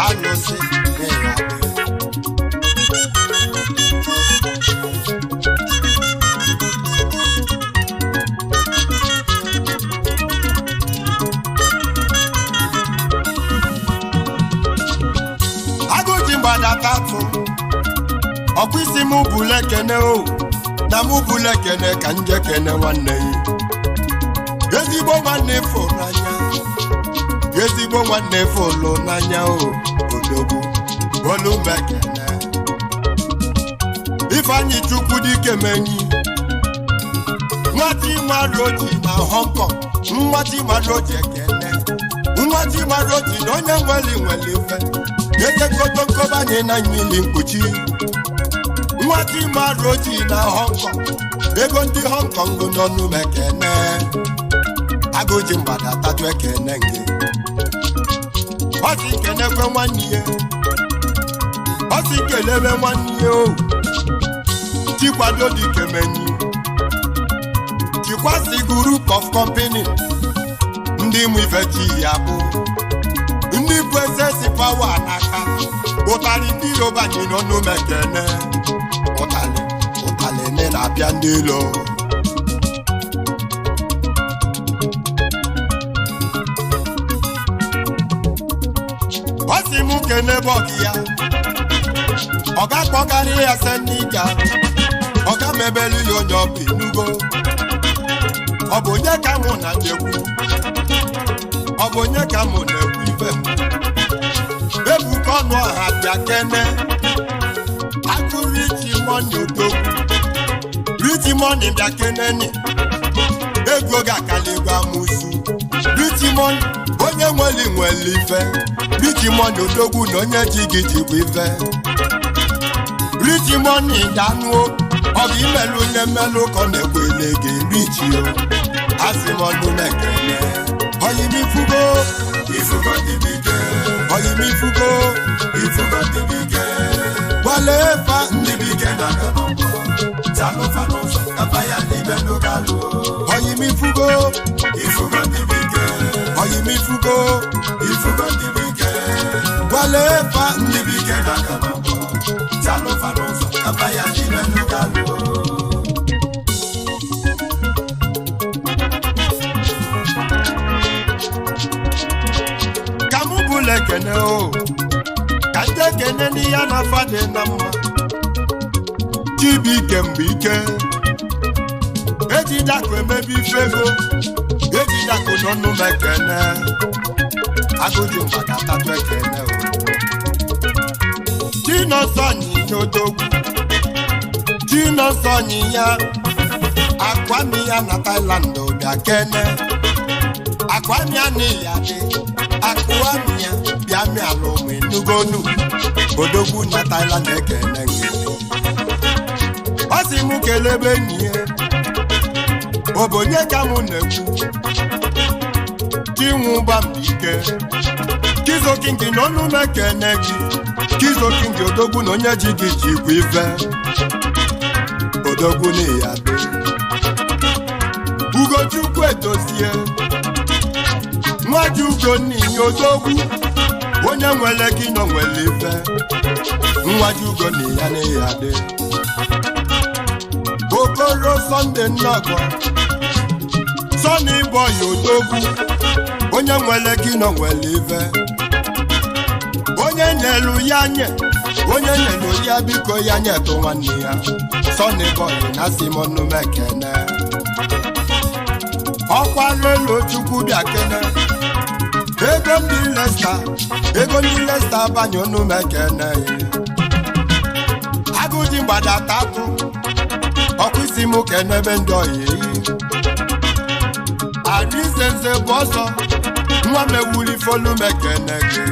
Alụsị na-adị. Agụji mgbada tatụ, ọkwa isi mụ bụla ekene o na mụ bụla ekene ka nje kene nwanne ya, ezigbo nwanne fụ n'anya, ezigbo nwanne fụlụ n'anya o. Odogwu, olumekene. Ifeanyị Chukwu dike menyi, nwati maroji na Hong Kong. Nwati maroji, ekene. Nwati maroji na onye nweli nweli ife ejekoto nkọbanye na mmiri mkpuchi. Nwati maroji na Hong Kong, ego ndị Hong Kong nọ n'umekene. Agụji mgbada tatu, ekene nge. Ọ sị kenekwe nwanne ya, ọ sị kelebe nwanne ya o. Chikwado dikemenyi, Chikwasi Group of Company, ndị mụ ife chi ya bụ ndị bụ esesi power n'aka. Ụtarị ndị iro banye n'ọnụ mekene. Ụtarị, ụtarị ndị na-abịa ndị ilo. Ọ sị mụ kene bọgị ya, Ọ ga-akpọkarị ya senika, ọ ga mebelu ya onye ọbụ inugo. Ọ bụ onye ka mụ na na-ekwu? Ọ bụ onye ka mụ na-ekwu ife m? Ebuka ọnụ ọha bịa kene. Akụ Rich Money odogwu, Rich Money bịa keneni. Ego ga-akali ego amụsụ. Rich Money, onye nweli nweli ife. Rich Money odogwu na onye ji gị jikwa ife. Rich Money danuo, ọ bụ imelụ onye mmelụ ka ọ na-ekwele gị. Rich o, asị m ọnụ na-ekele. Oyimifugo, Ifugo dibike. Oyimifugo, Ifugo dibike. Wale fa. Ndị bike na-aga n'ọgbọ. Chalụfa n'ụzọ kafa ya n'ime n'ụgalụ. Oyimifugo, Ifugo dibike. Oyimifugo, Ifugo dibike. Wale fa. Ndị bike na-aga n'ọgbọ. Chalụfa n'ụzọ kafa ya n'ime n'ụgalụ. Ka mụ bụla ekene o, ka ndị ekene n'ihe na afa dị na mma. Chibuike mgbe ike ejidakụ emebe ife ego, ejidakụ n'ọnụ m ekene. Agụjụ maka tatụ ekene o. Chinọsọnyi odogwu, Chinọsọnyi ya akwami ya na Thailand bịa kene. Akwami ya na ya dị akụwami ya bịa mịalụ ụmụ enugonu. Odogwu na Thailand ekene gị. Ọ sị mụ kelebe enyi ya. Ọ bụ onye ka mụ na-ekwu? Chinwu gbambike Kizo King na ọnụ m ekene gị. Kizo King odogwu na onye ji gị jikwa ife. Odogwu na ya dị. Ugochukwu edozie nwaji ugo n'iyi odogwu, onye nwere gị nọ nwere ife. Nwaji ugo na ya na ya dị. Okoro Sunday nnọkọ, Sunny Boy odogwu, onye nwere gị nọ nwere ife. Onye nyelu ya nye, onye nyelu ya biko ya nyetụ nwanne ya. Sunny Boy na Simon mekene. Ọkwa lelo Chukwu bịa kene. Ego ndị Lesta, ego ndị Lesta banye ọnụ mekene. Agụji mgbada tatụ, ọkụ isi mụ kenebe ndị ọyị. Arizenze bụ ọsọ nwa mewuli folu mekene gị.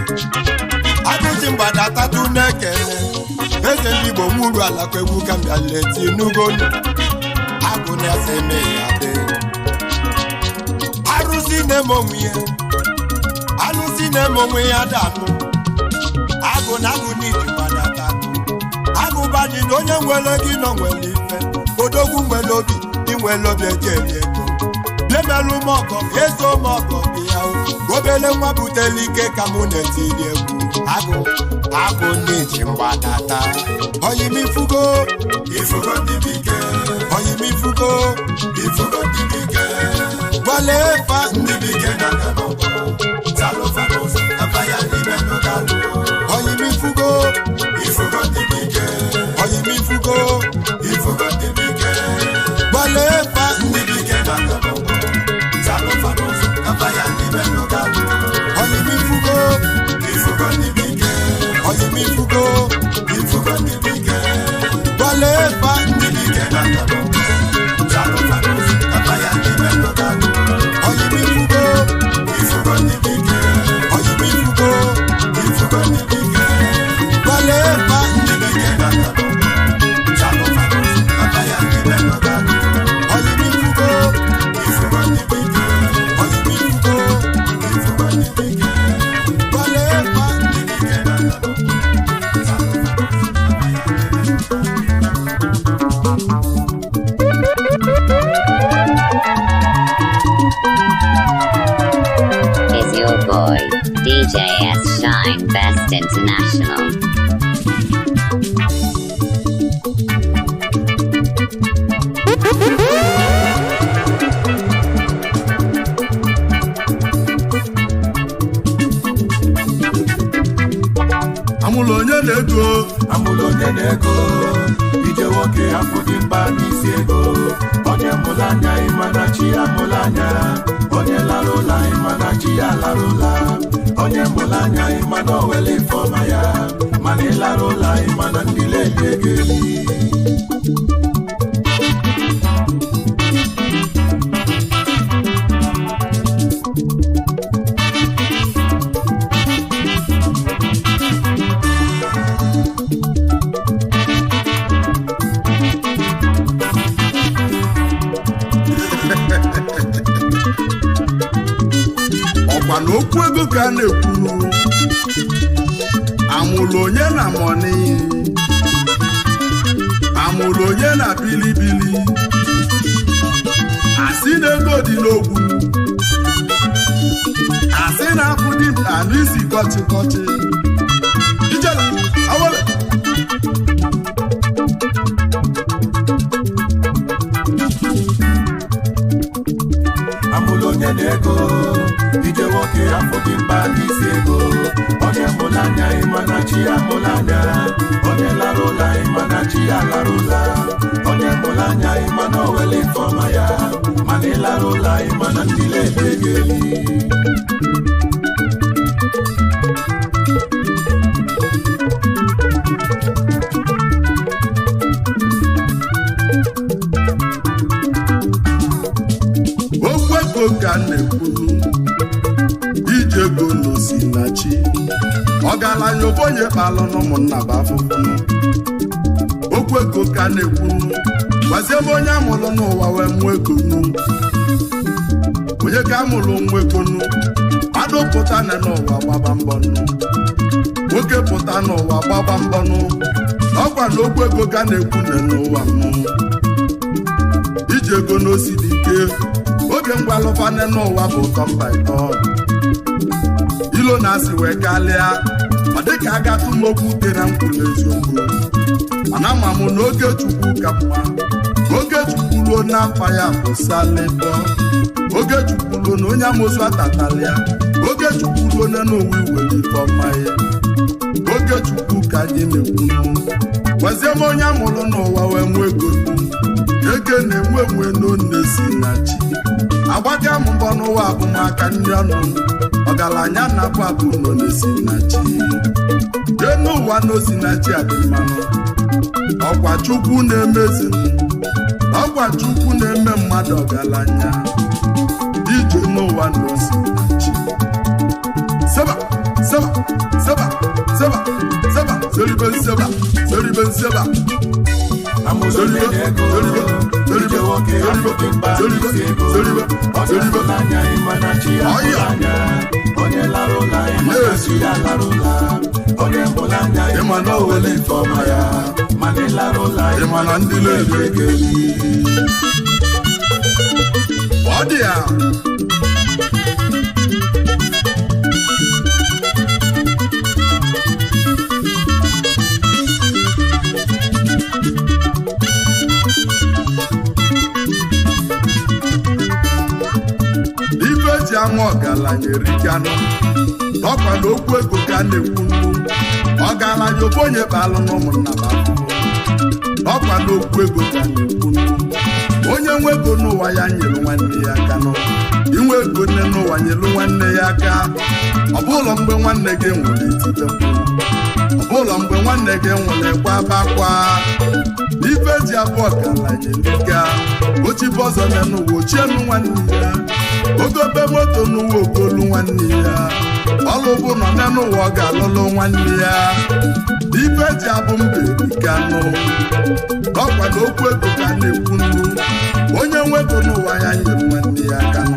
Agụji mgbada tatụ na-ekene. Eze ndị Igbo nwuru alakwa egwu ka mbịa leti n'ugonu. Agụ na-ese eme ya dị. Arụsị na-eme onwe ya, alụsị na-eme onwe ya danụ. Agụ na agụ n'iji mgbada tatụ. Agụ banyị na onye nwere gị nọ nwere ife. Odogwu nwere obi, inwere obi eji eri ego. Bịamelụ m ọgọ, eso m ọgọ bịa o. Obele nwa butere ike ka mụ na-etiri egwu. Agụ, agụ n'iji mgbadata. Oyimifugo, Ifugo dibike. Oyimifugo, Ifugo dibike. Wale fa. Ndị bike na-aga n'ọgbọ. Chalụfa n'ụzọ kafa ya n'ime n'ụgalụ. Oyimifugo, Ifugo dibike. Oyimifugo, Ifugo dibike. Wale fa. Ndị bike na-aga n'ọgbọ. Chalụfa n'ụzọ kafa ya n'ime n'ụgalụ. Oyimifugo, Ifugo dibike. Oyimifugo, Ifugo dibike. Wale fa. Ndị bike na-aga n'ọgbọ. Chalụfa n'ụzọ kafa ya n'ime n'ụgalụ. Oyimifugo, Ifugo dibike. Oyimifugo, Ifugo dibike. Wale fa. Ndị bike na-aga n'ọgbọ. Chalụfa n'ụzọ kafa ya n'ime n'ụgalụ. Oyimifugo, Ifugo dibike. Oyimifugo, Ifugo dibike. Wale fa. Ndị bike na-aga n'ọgbọ. Chalụfa n'ụzọ kafa ya n'ime n'ụgalụ. Is your boy, DJ S Shine Best International. Amụlụ onye na-ego, amụlụ onye na-ego, ije nwoke afọ dị mkpa n'isi ego. Onye mụrụ anya ịma na chi ya mụrụ anya, onye lara ụla ịma na chi ya lara ụla, onye mụrụ anya ịma na o wele ifeọma ya, mana ịlara ụla ịma na ndị na-eji ego eli. Ọkwa na okwu ego ka a na-ekwu, amụlụ onye na mọni, amụlụ onye na bilibili, asị na ego dị n'okwu, asị na afụ dị mkpa n'isi kọchị kọchị. Ijele awele. Amụlụ onye na-ego, ije nwoke afọ dị mkpa n'isi ego. Onye mụrụ anya ịma na chi ya mụrụ anya, onye lara ụla ịma na chi ya lara ụla, onye mụrụ anya ịma na o wele ifeọma ya, mana ịlara ụla ịma na ndị na-eji ego eli. Okwu ego ka a na-ekwu, ije ego n'osi na chi, ọgaranya ofonye kpalụ n'ụmụnna bụ afụfụ. Okwu ego ka a na-ekwu, gwazie m onye amụrụ n'ụwa wee mụọ ego nụ, onye ka amụrụ nwa ego nụ, mmadụ pụta na n'ụwa gbaba mbọ nụ, nwoke pụta n'ụwa gbaba mbọ nụ, ọkwa na okwu ego ka a na-ekwu na n'ụwa mụ. Iji ego n'osi dị ike, oge ngwalụfane n'ụwa bụ ụtọ mba ịtọ, ilo na-asị wee kalịa, ọ dịka a ga-atụ m okwu ute na mkwuru eziokwu, mana ama m na oge Chukwu ka mma. Oge Chukwu ruo n'afa ya bụ salịbọ, oge Chukwu ruo na onye amosu atatalịa, oge Chukwu ruo na n'ụwa iwere ife ọma ya, oge Chukwu ka anyị na-ekwu. Gwazie m onye amụrụ n'ụwa wee nwee ego, ego na-enwe enwe n'one si na chi, agbaga m mbọ n'ụwa bụ maka nri ọnụ, ọgaranya na-abụ abụ nọ n'esi na chi, enu ụwa n'osi na chi adị mmanụ. Ọkwa Chukwu na-emezi, ọkwa Chukwu na-eme mmadụ ọgaranya, ije n'ụwa n'osi na chi. Seba seba seba seba seba seribe seba seribe seba. Amụlụ onye na-ego, ije nwoke afọ dị mkpa n'isi ego. Onye mụrụ anya ịma na chi ya mụrụ anya, onye lara ụla ịma na chi ya lara ụla, onye mụrụ anya ịma na o wele ifeọma ya, mana ịlara ụla ịma na ndị na-eji ego eli. Ọ dị ya ife eji ama ọgaranya erikanụ, ọkwa na okwu ego ka a na-ekwu nnu, ọgaranya ofu onye kpalụ n'ụmụnna bụ afụfụ, ọkwa na okwu ego ka a na-ekwu nnu, onye nwe ego n'ụwa ya nyere nwanne ya aka nụ, inwe ego nne n'ụwa nyere nwanne ya aka, ọ bụlọ mgbe nwanne gị nwụrụ etibe mkpu, ọ bụlọ mgbe nwanne gị nwụrụ ịkwa akwa. Ife eji abụ ọgaranya erika, ochibe ọzọ na n'ụwa ochienu nwanne ya, ogobe moto n'ụwa okolu nwanne ya, ọlụbụ nọ n'ụwa ọ ga-alụlụ nwanne ya. Ife eji abụ mba erika nụ, ọkwa na okwu ego ka na-ekwu nnu, onye nwe ego n'ụwa ya nyere nwanne ya aka nụ,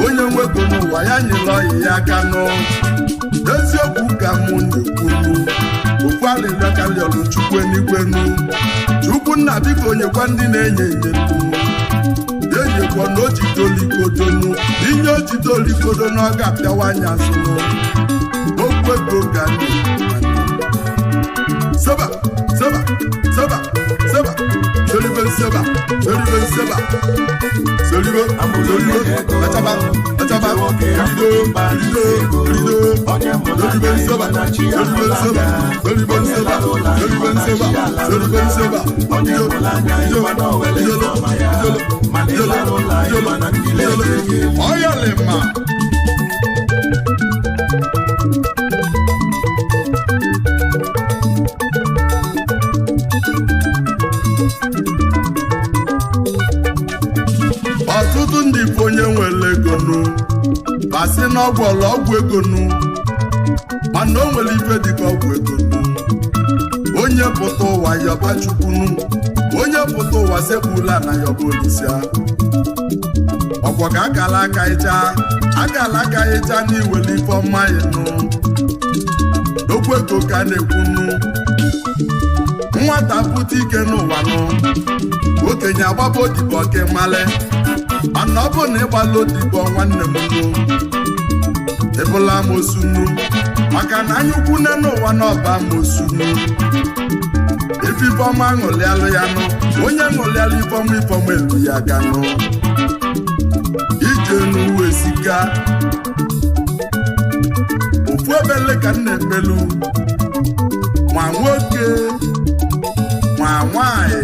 onye nwe ego n'ụwa ya nyere ọyị ya aka nụ. Eziokwu ka mụ na-ekwuru, okwu alịrịọ karịọrọ Chukwu eluigwe nụ, Chukwu nna biko nyekwa ndị na-enye enye nụ, enyekwa na ojidolikodonu, inye ojidolikodo na ọ ga-apịawa anya azụ. Okwu ego ka na seba seba seba seba seribe seba seribe seba seribe seribe achaba achaba rido rido rido. Onye Onye Seribe nseba, seribe nseba, seribe nseba, seribe nseba, seribe nseba. Ijolo, ijolo, ijolo, ijolo, ijolo, ijolo. Ọyọlima. Ọtụtụ ndị bụ onye nwere ego nụ basị na ọgwụ ọla ọgwụ ego nụ, mana o nwere ife dịka ọgwụ ego nụ. Onye pụta ụwa yọba Chukwu nụ, onye pụta ụwa sekpula na yọba Olisa. Ọkwọ ka akala aka ịcha, akala aka ịcha na iwere ife ọma ịnụ. Okwu ego ka a na-ekwu nụ. Nwata pụta ike n'ụwa nụ, okenye agbaba odibo kemale. Mana ọ bụ na ịgbala odibo nwanne m nụ, ịbụla amosu nụ, maka na anya ukwu nne n'ụwa na ọba amosu nụ. Ife ifeọma ṅụlịalụ ya nụ, onye ṅụlịalụ ifeọma, ifeọma elu ya ga nụ. Ije n'uwe sika ofu ebele ka m na-ekpelu, ma nwoke ma nwanyị,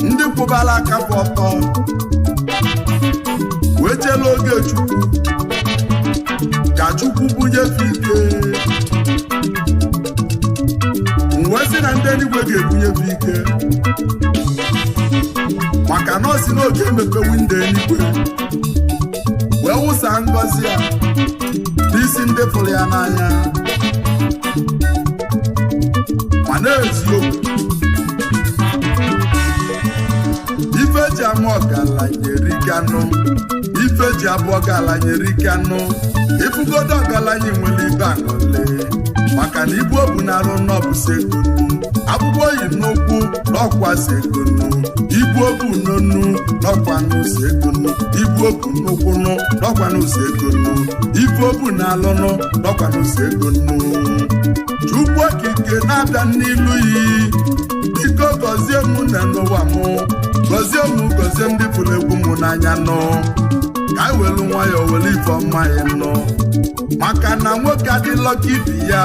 ndị kwụbara aka kwụ ọtọ wee chela oge Chukwu ka Chukwu bunyefe ike. M wee sị na ndị eluigwe ga-ebunyefe ike, maka na ọ sị na oge emepe windo eluigwe wee wụsa ngọzi ya n'isi ndị fụrụ ya n'anya. Ma na-eziokwu, ife eji ama ọgaranya erikanụ, ife eji abụ ọgaranya erikanụ. Ifugodo ọgaranya nwere ibe aṅụle, maka na ibu obu na-arụ n'ọbụsa egonu, akpụkpọ oyi n'ụkwụ n'ọkwasa egonu, ibu obu n'onu n'ọkwa n'ụzọ egonu, ibu obu n'ụkwụ n'ọkwa n'ụzọ egonu, ibu obu na-alụnụ n'ọkwa n'ụzọ egonu. Chukwu okike na-abịa n'ilu yi, biko gọzie mụ na n'ụwa mụ, gọzie mụ, gọzie ndị fụrụ egwu mụ n'anya nụ, ka anyị welu nwayọọ welu ife ọma ya nụ, maka na nwoke adịlọ ka ibi ya.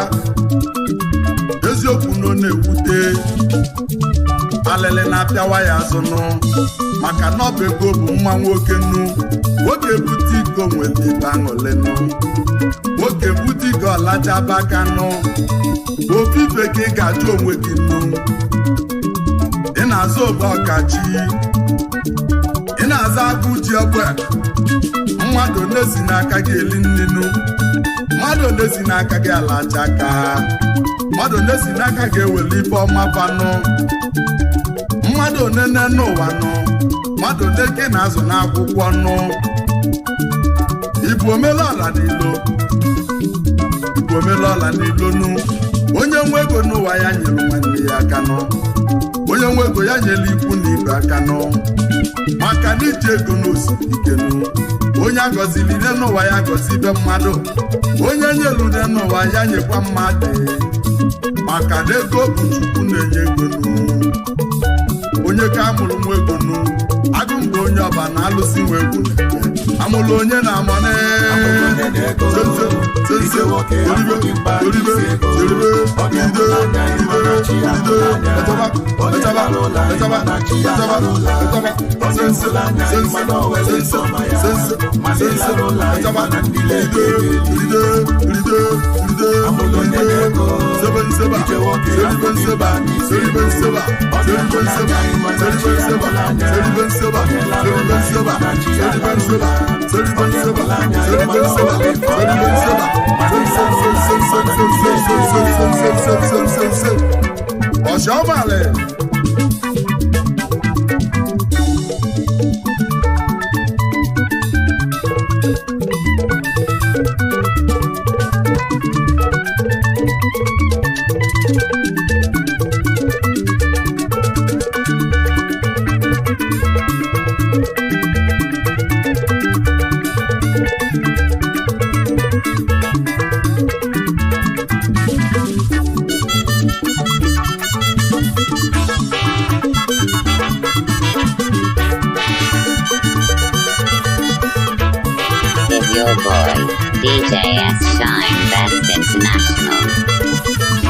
Eziokwu na ọ na-ewute, alịlị na-apịawa ya azụ nụ, maka na ọ bụ ego bụ mma nwoke nụ. Nwoke bute iko nwere ibe aṅụlị nụ, nwoke bute iko ọlachaba aka nụ. Ofu ife ka ị ga-ajụ onwe gị nụ: ị na-azụ ogbe ọkachi, ị na-aza agụ ji egbe, mmadụ one si n'aka gị eli nnenu, mmadụ one si n'aka gị alacha aka, mmadụ one si n'aka gị eweli ife ọma fanụ, mmadụ one n'ụwa nụ, mmadụ one ka ị na-azụ n'akwụkwọ nụ. Ibu omelọla n'ilo, ibu omelọla n'ilo nụ. Onye nwe ego n'ụwa ya nyere nwanne ya aka nụ, onye nwe ego ya nyere ikwu na ibe aka nụ, maka na iji ego n'osiri ike nụ. Onye agọziri nne n'ụwa ya gọzi ibe mmadụ, onye nyelu nne n'ụwa ya nyekwa mmadụ, maka na ego bụ Chukwu na-enye ego nụ. Onye ka amụrụ nwa ego nụ, agụ mgbe onye ọba na-alụsị nwa egwu na-ekpe amụrụ onye na-amane. Sense, oribe, oribe, oribe, ide, ide, ide, etaba, etaba, etaba, etaba, etaba, sense, sense, sense, sense, sense, etaba, ide, ide, ide, ide, ide, sebe nseba, seribe nseba, seribe nseba, seribe nseba, seribe nseba, seribe nseba, seribe nseba, seribe nseba, seribe nseba, seribe nseba, seribe nseba, sense. Ọ̀ṣọ́màlẹ̀. DJ S Shine Best International.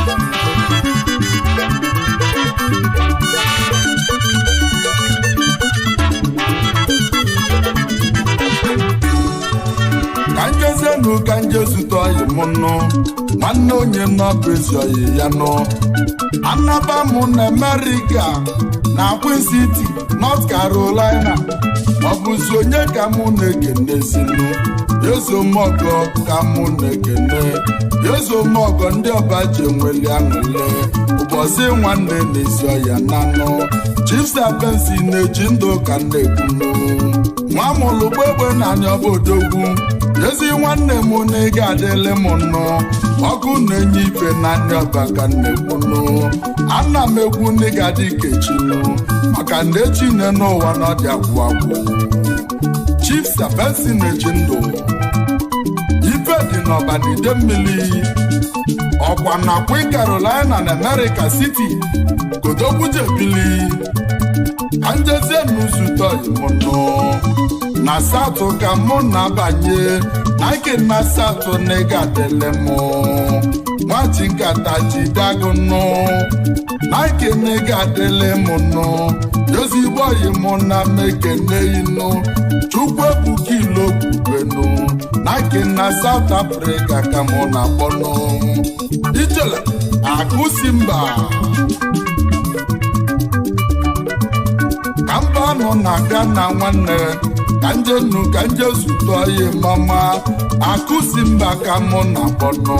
Ka njezienụ ka nje zute ọyị m nụ, nwanne onye nọbụ ezi ọyị ya nụ. Anaba m na Amerịka na Queen City, North Carolina. Ọ bụzi onye ka mụ na-ekenezinu? Ezomọgọ ka mụ na-ekene. Ezomọgọ ndị ọba ji enweli aṅụle ụbọchị nwanne na-ezi ọya nanụ. Chief Sapensi na-eji ndụ ka na-ekwunu. Nwa mụlụ gbegbe na anya ọba odogwu. Ezi nwanne m na ị ga-adịlị m nnụ. Ọkụ na-enye ife n'anya ọba ka na-ekwunu. Ana m ekwu na ị ga-adị ka echinụ, maka na echi nne n'ụwa na ọ dị agwụ agwụ. Chief Sapensi na-eji ndụ ife dị n'ọba na ide mmiri ọkwa na Queen Carolina na America City kodogwu jebili. Ka njezie n'ụzụta mụnụ na satụ ka mụ na-abanye na nke na satụ na ị ga-adịlị mụ. Nwachi nkata jidagụ nụ na nke na ị ga-adịlị mụ nụ. Ezigbo ọyị mụ na mekene inụ. Chukwu ebuka ilo kwubenu na nke na South Africa ka mụ na-akpọnụ. Ijele akụsi mba ka mba nọ na Ghana nwanne ka nje nnu ka nje zụtọ ọyị mama akụsi mba ka mụ na-akpọnụ.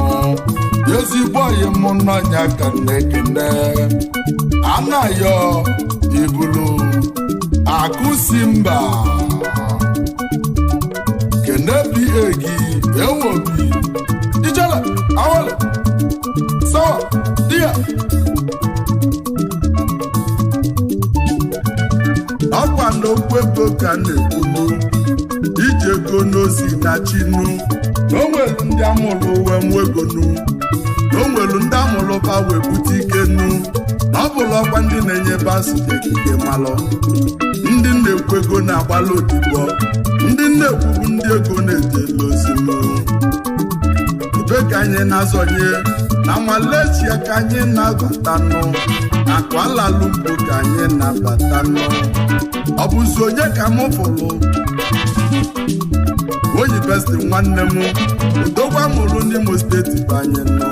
Ezigbo ọyị mụ n'ọnya ka na-ekene anayọ ibulu akụsi mba kene pa gị ewobi ijele awele sawa dia. Ọkwa n'okwu ego ka na-ekwunu iji ego n'ozi na chinu na o nwelu ndị amụrụ uwe nwegonu, na o nwelu ndị amụrụ ba wee bute ike nu, na ọ bụla ọkwa ndị na-enye basụ ekike malụ ndị na-ekwu ego na-agbalụ odibo, ndị na-ekwubu ndị ego na-ejelu ozinu. Ebe ka anyị na-azọnye na Malaysia ka anyị na-abatanụ, na Kuala Lumpur ka anyị na-abatanụ. Ọ bụzi onye ka mụ fụrụ? Oyi besti nwanne m odogwu amụrụ n'Imo steeti banye nọ,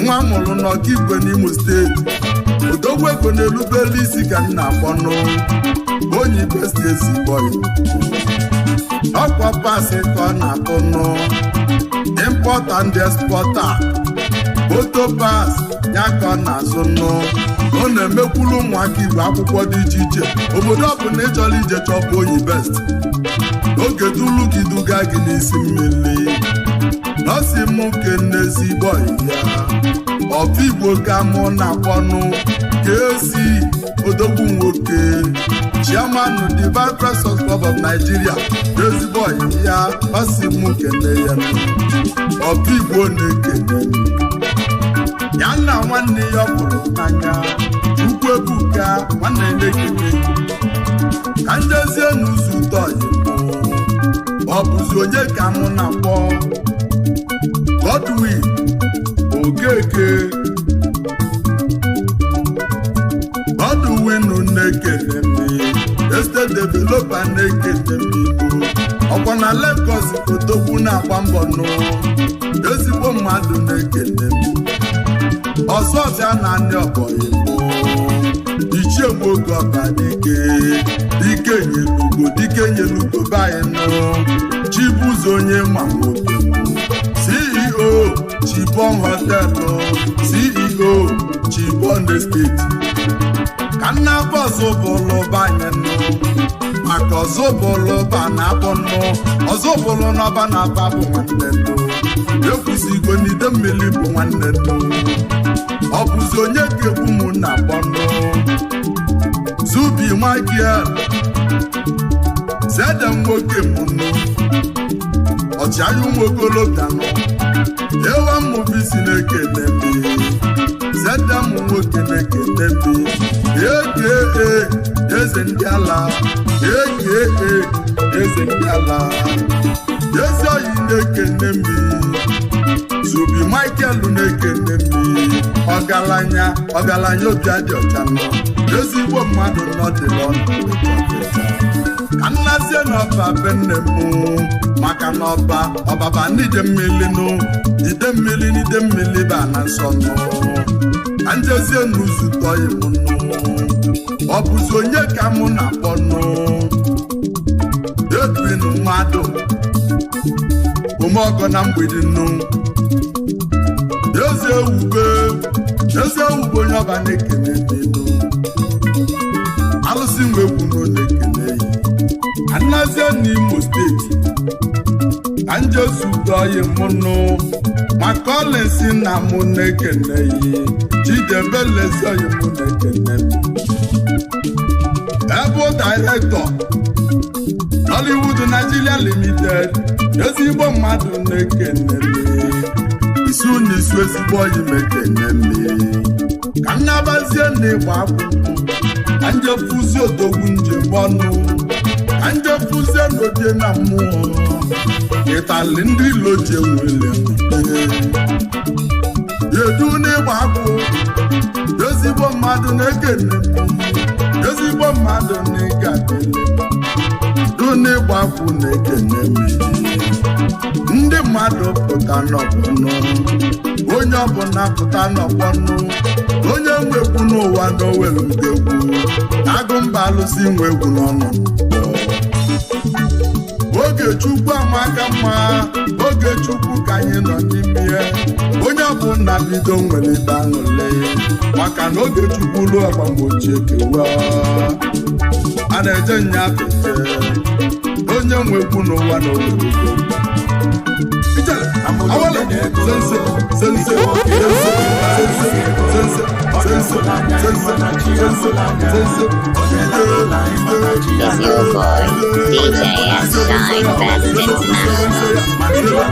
nwa amụrụ n'Ọkaigwe n'Imo steeti. Odogwu ego na-erubere isi ka m na-akpọnụ. Onyi besti ezigbo ọkwa pasị ka ọ na-atụnụ, import and exporter, moto pas ya ka ọ na-azụ nụ. Ọ na-emekwuru ụmụaka igwe akwụkwọ dị iche iche. Obodo ọbụla ị chọrọ ije chọpụ Onyi Best, oge dulu gị duga gị n'isi mmiri. Nọọsị m kenezigbo ya ọfụ igbo ka mụ na-akpọnụ ka esi odogwu nwoke, chairman Divine Precious Club of Nigeria. Ezigbo ya ọsị m kene ya ọfụ igbo na-ekene ya nna nwanne ya ọ pụrụ n'anya. Chukwu ebuka nwanne na-ekene ka njezie n'ụzọ ụtọ ọ bụzi onye ka mụ na-akpọ? Godwin Okeke. Godwin na-ekene m, estate developer na-ekene m. Igbo ọkwa na Lagos odogwu na-agba mbọ nụ, ezigbo mmadụ na-ekene m. Ọsọbịa na ndị ọbọyị mbụ ichie nwoke ọba dike dike nyelugo dike nyelugo baị nụ. Chibuzo onye ma nwoke CEO Chibon Hotel, CEO Chibon Estate. Ka nna bọsụ bụlụ banye nụ maka ọzọbụlụ ba na-abụ nụ ọzọbụlụ n'ọba na-aba bụ nwanne nụ. Ekwusigo n'ide mmiri bụ nwanne nụ. Ọ bụzi onye ga-egbu m na akpọnụ? Zubi Michael zede nwoke mụnụ ọchịagha ụmụ okolobịa nọ ewa mmụbisi na-ekene m. Zede m nwoke na-ekene m aka eze ndị ala, aka eze ndị ala, ezi oyi na-ekene mi, Zubi Michael na-ekene mi. Ọgaranya, ọgaranya obi adị ọcha nọ, ezigbo mmadụ nọdịlọ ka nnazie n'ọba be nne m, maka na ọba ọbaba n'ide mmiri nụ, ide mmiri n'ide mmiri ba na nsọ nụ. Ka njezie n'uzutọ imụ nụ, ọ bụzi onye ka mụ na-akpọ nụ? Edwin mmadụ omeọgọ na mgbidi nụ, eze ewube, eze ewube, onye ọba na-ekene n'elu alụsị nwegwu nụ na-ekene yi. Anazie n'Imo Steeti ka njezudoyi mụnụ maka ọlịsị na mụ na-ekene yi. Chidebelezi oyi mụ na-ekene m, ebe director Nollywood Nigeria Limited, ezigbo mmadụ na-ekene m isu na isu, ezigbo oyi m ekene m. Ka nnabazie na ịgba akwụkwọ, ka njefuzi odogwu njem ọnụ, ka njefuzie n'odie na mmụọ ịtali ndị ilo ji enwele edu n'ịgba akwụ, ezigbo mmadụ na-ekene m, ezigbo mmadụ na ịga du n'ịgba akwụ na-ekene m. Ndị mmadụ pụta n'ọgbọnụ, onye ọbụla pụta n'ọgbọnụ, onye nwe egwu n'ụwa na owelu egwu agụ mba alụsị nwe egwu n'ọnụ. Oge Chukwu amaka mma, oge Chukwu ka anyị nọ n'ime ya. Onye ọbụla bido nwere ibe aṅụle, maka na oge Chukwu ruo, agbamochie kewa a na-eje nya feje. Onye nwe egwu n'ụwa na owelu awale sense sense sense sense sense sense sense sense. Is your boy, DJ S Shine Best International.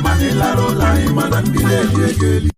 Mana ịlara ụlọ anyị, mana ndị na-eli ego eli.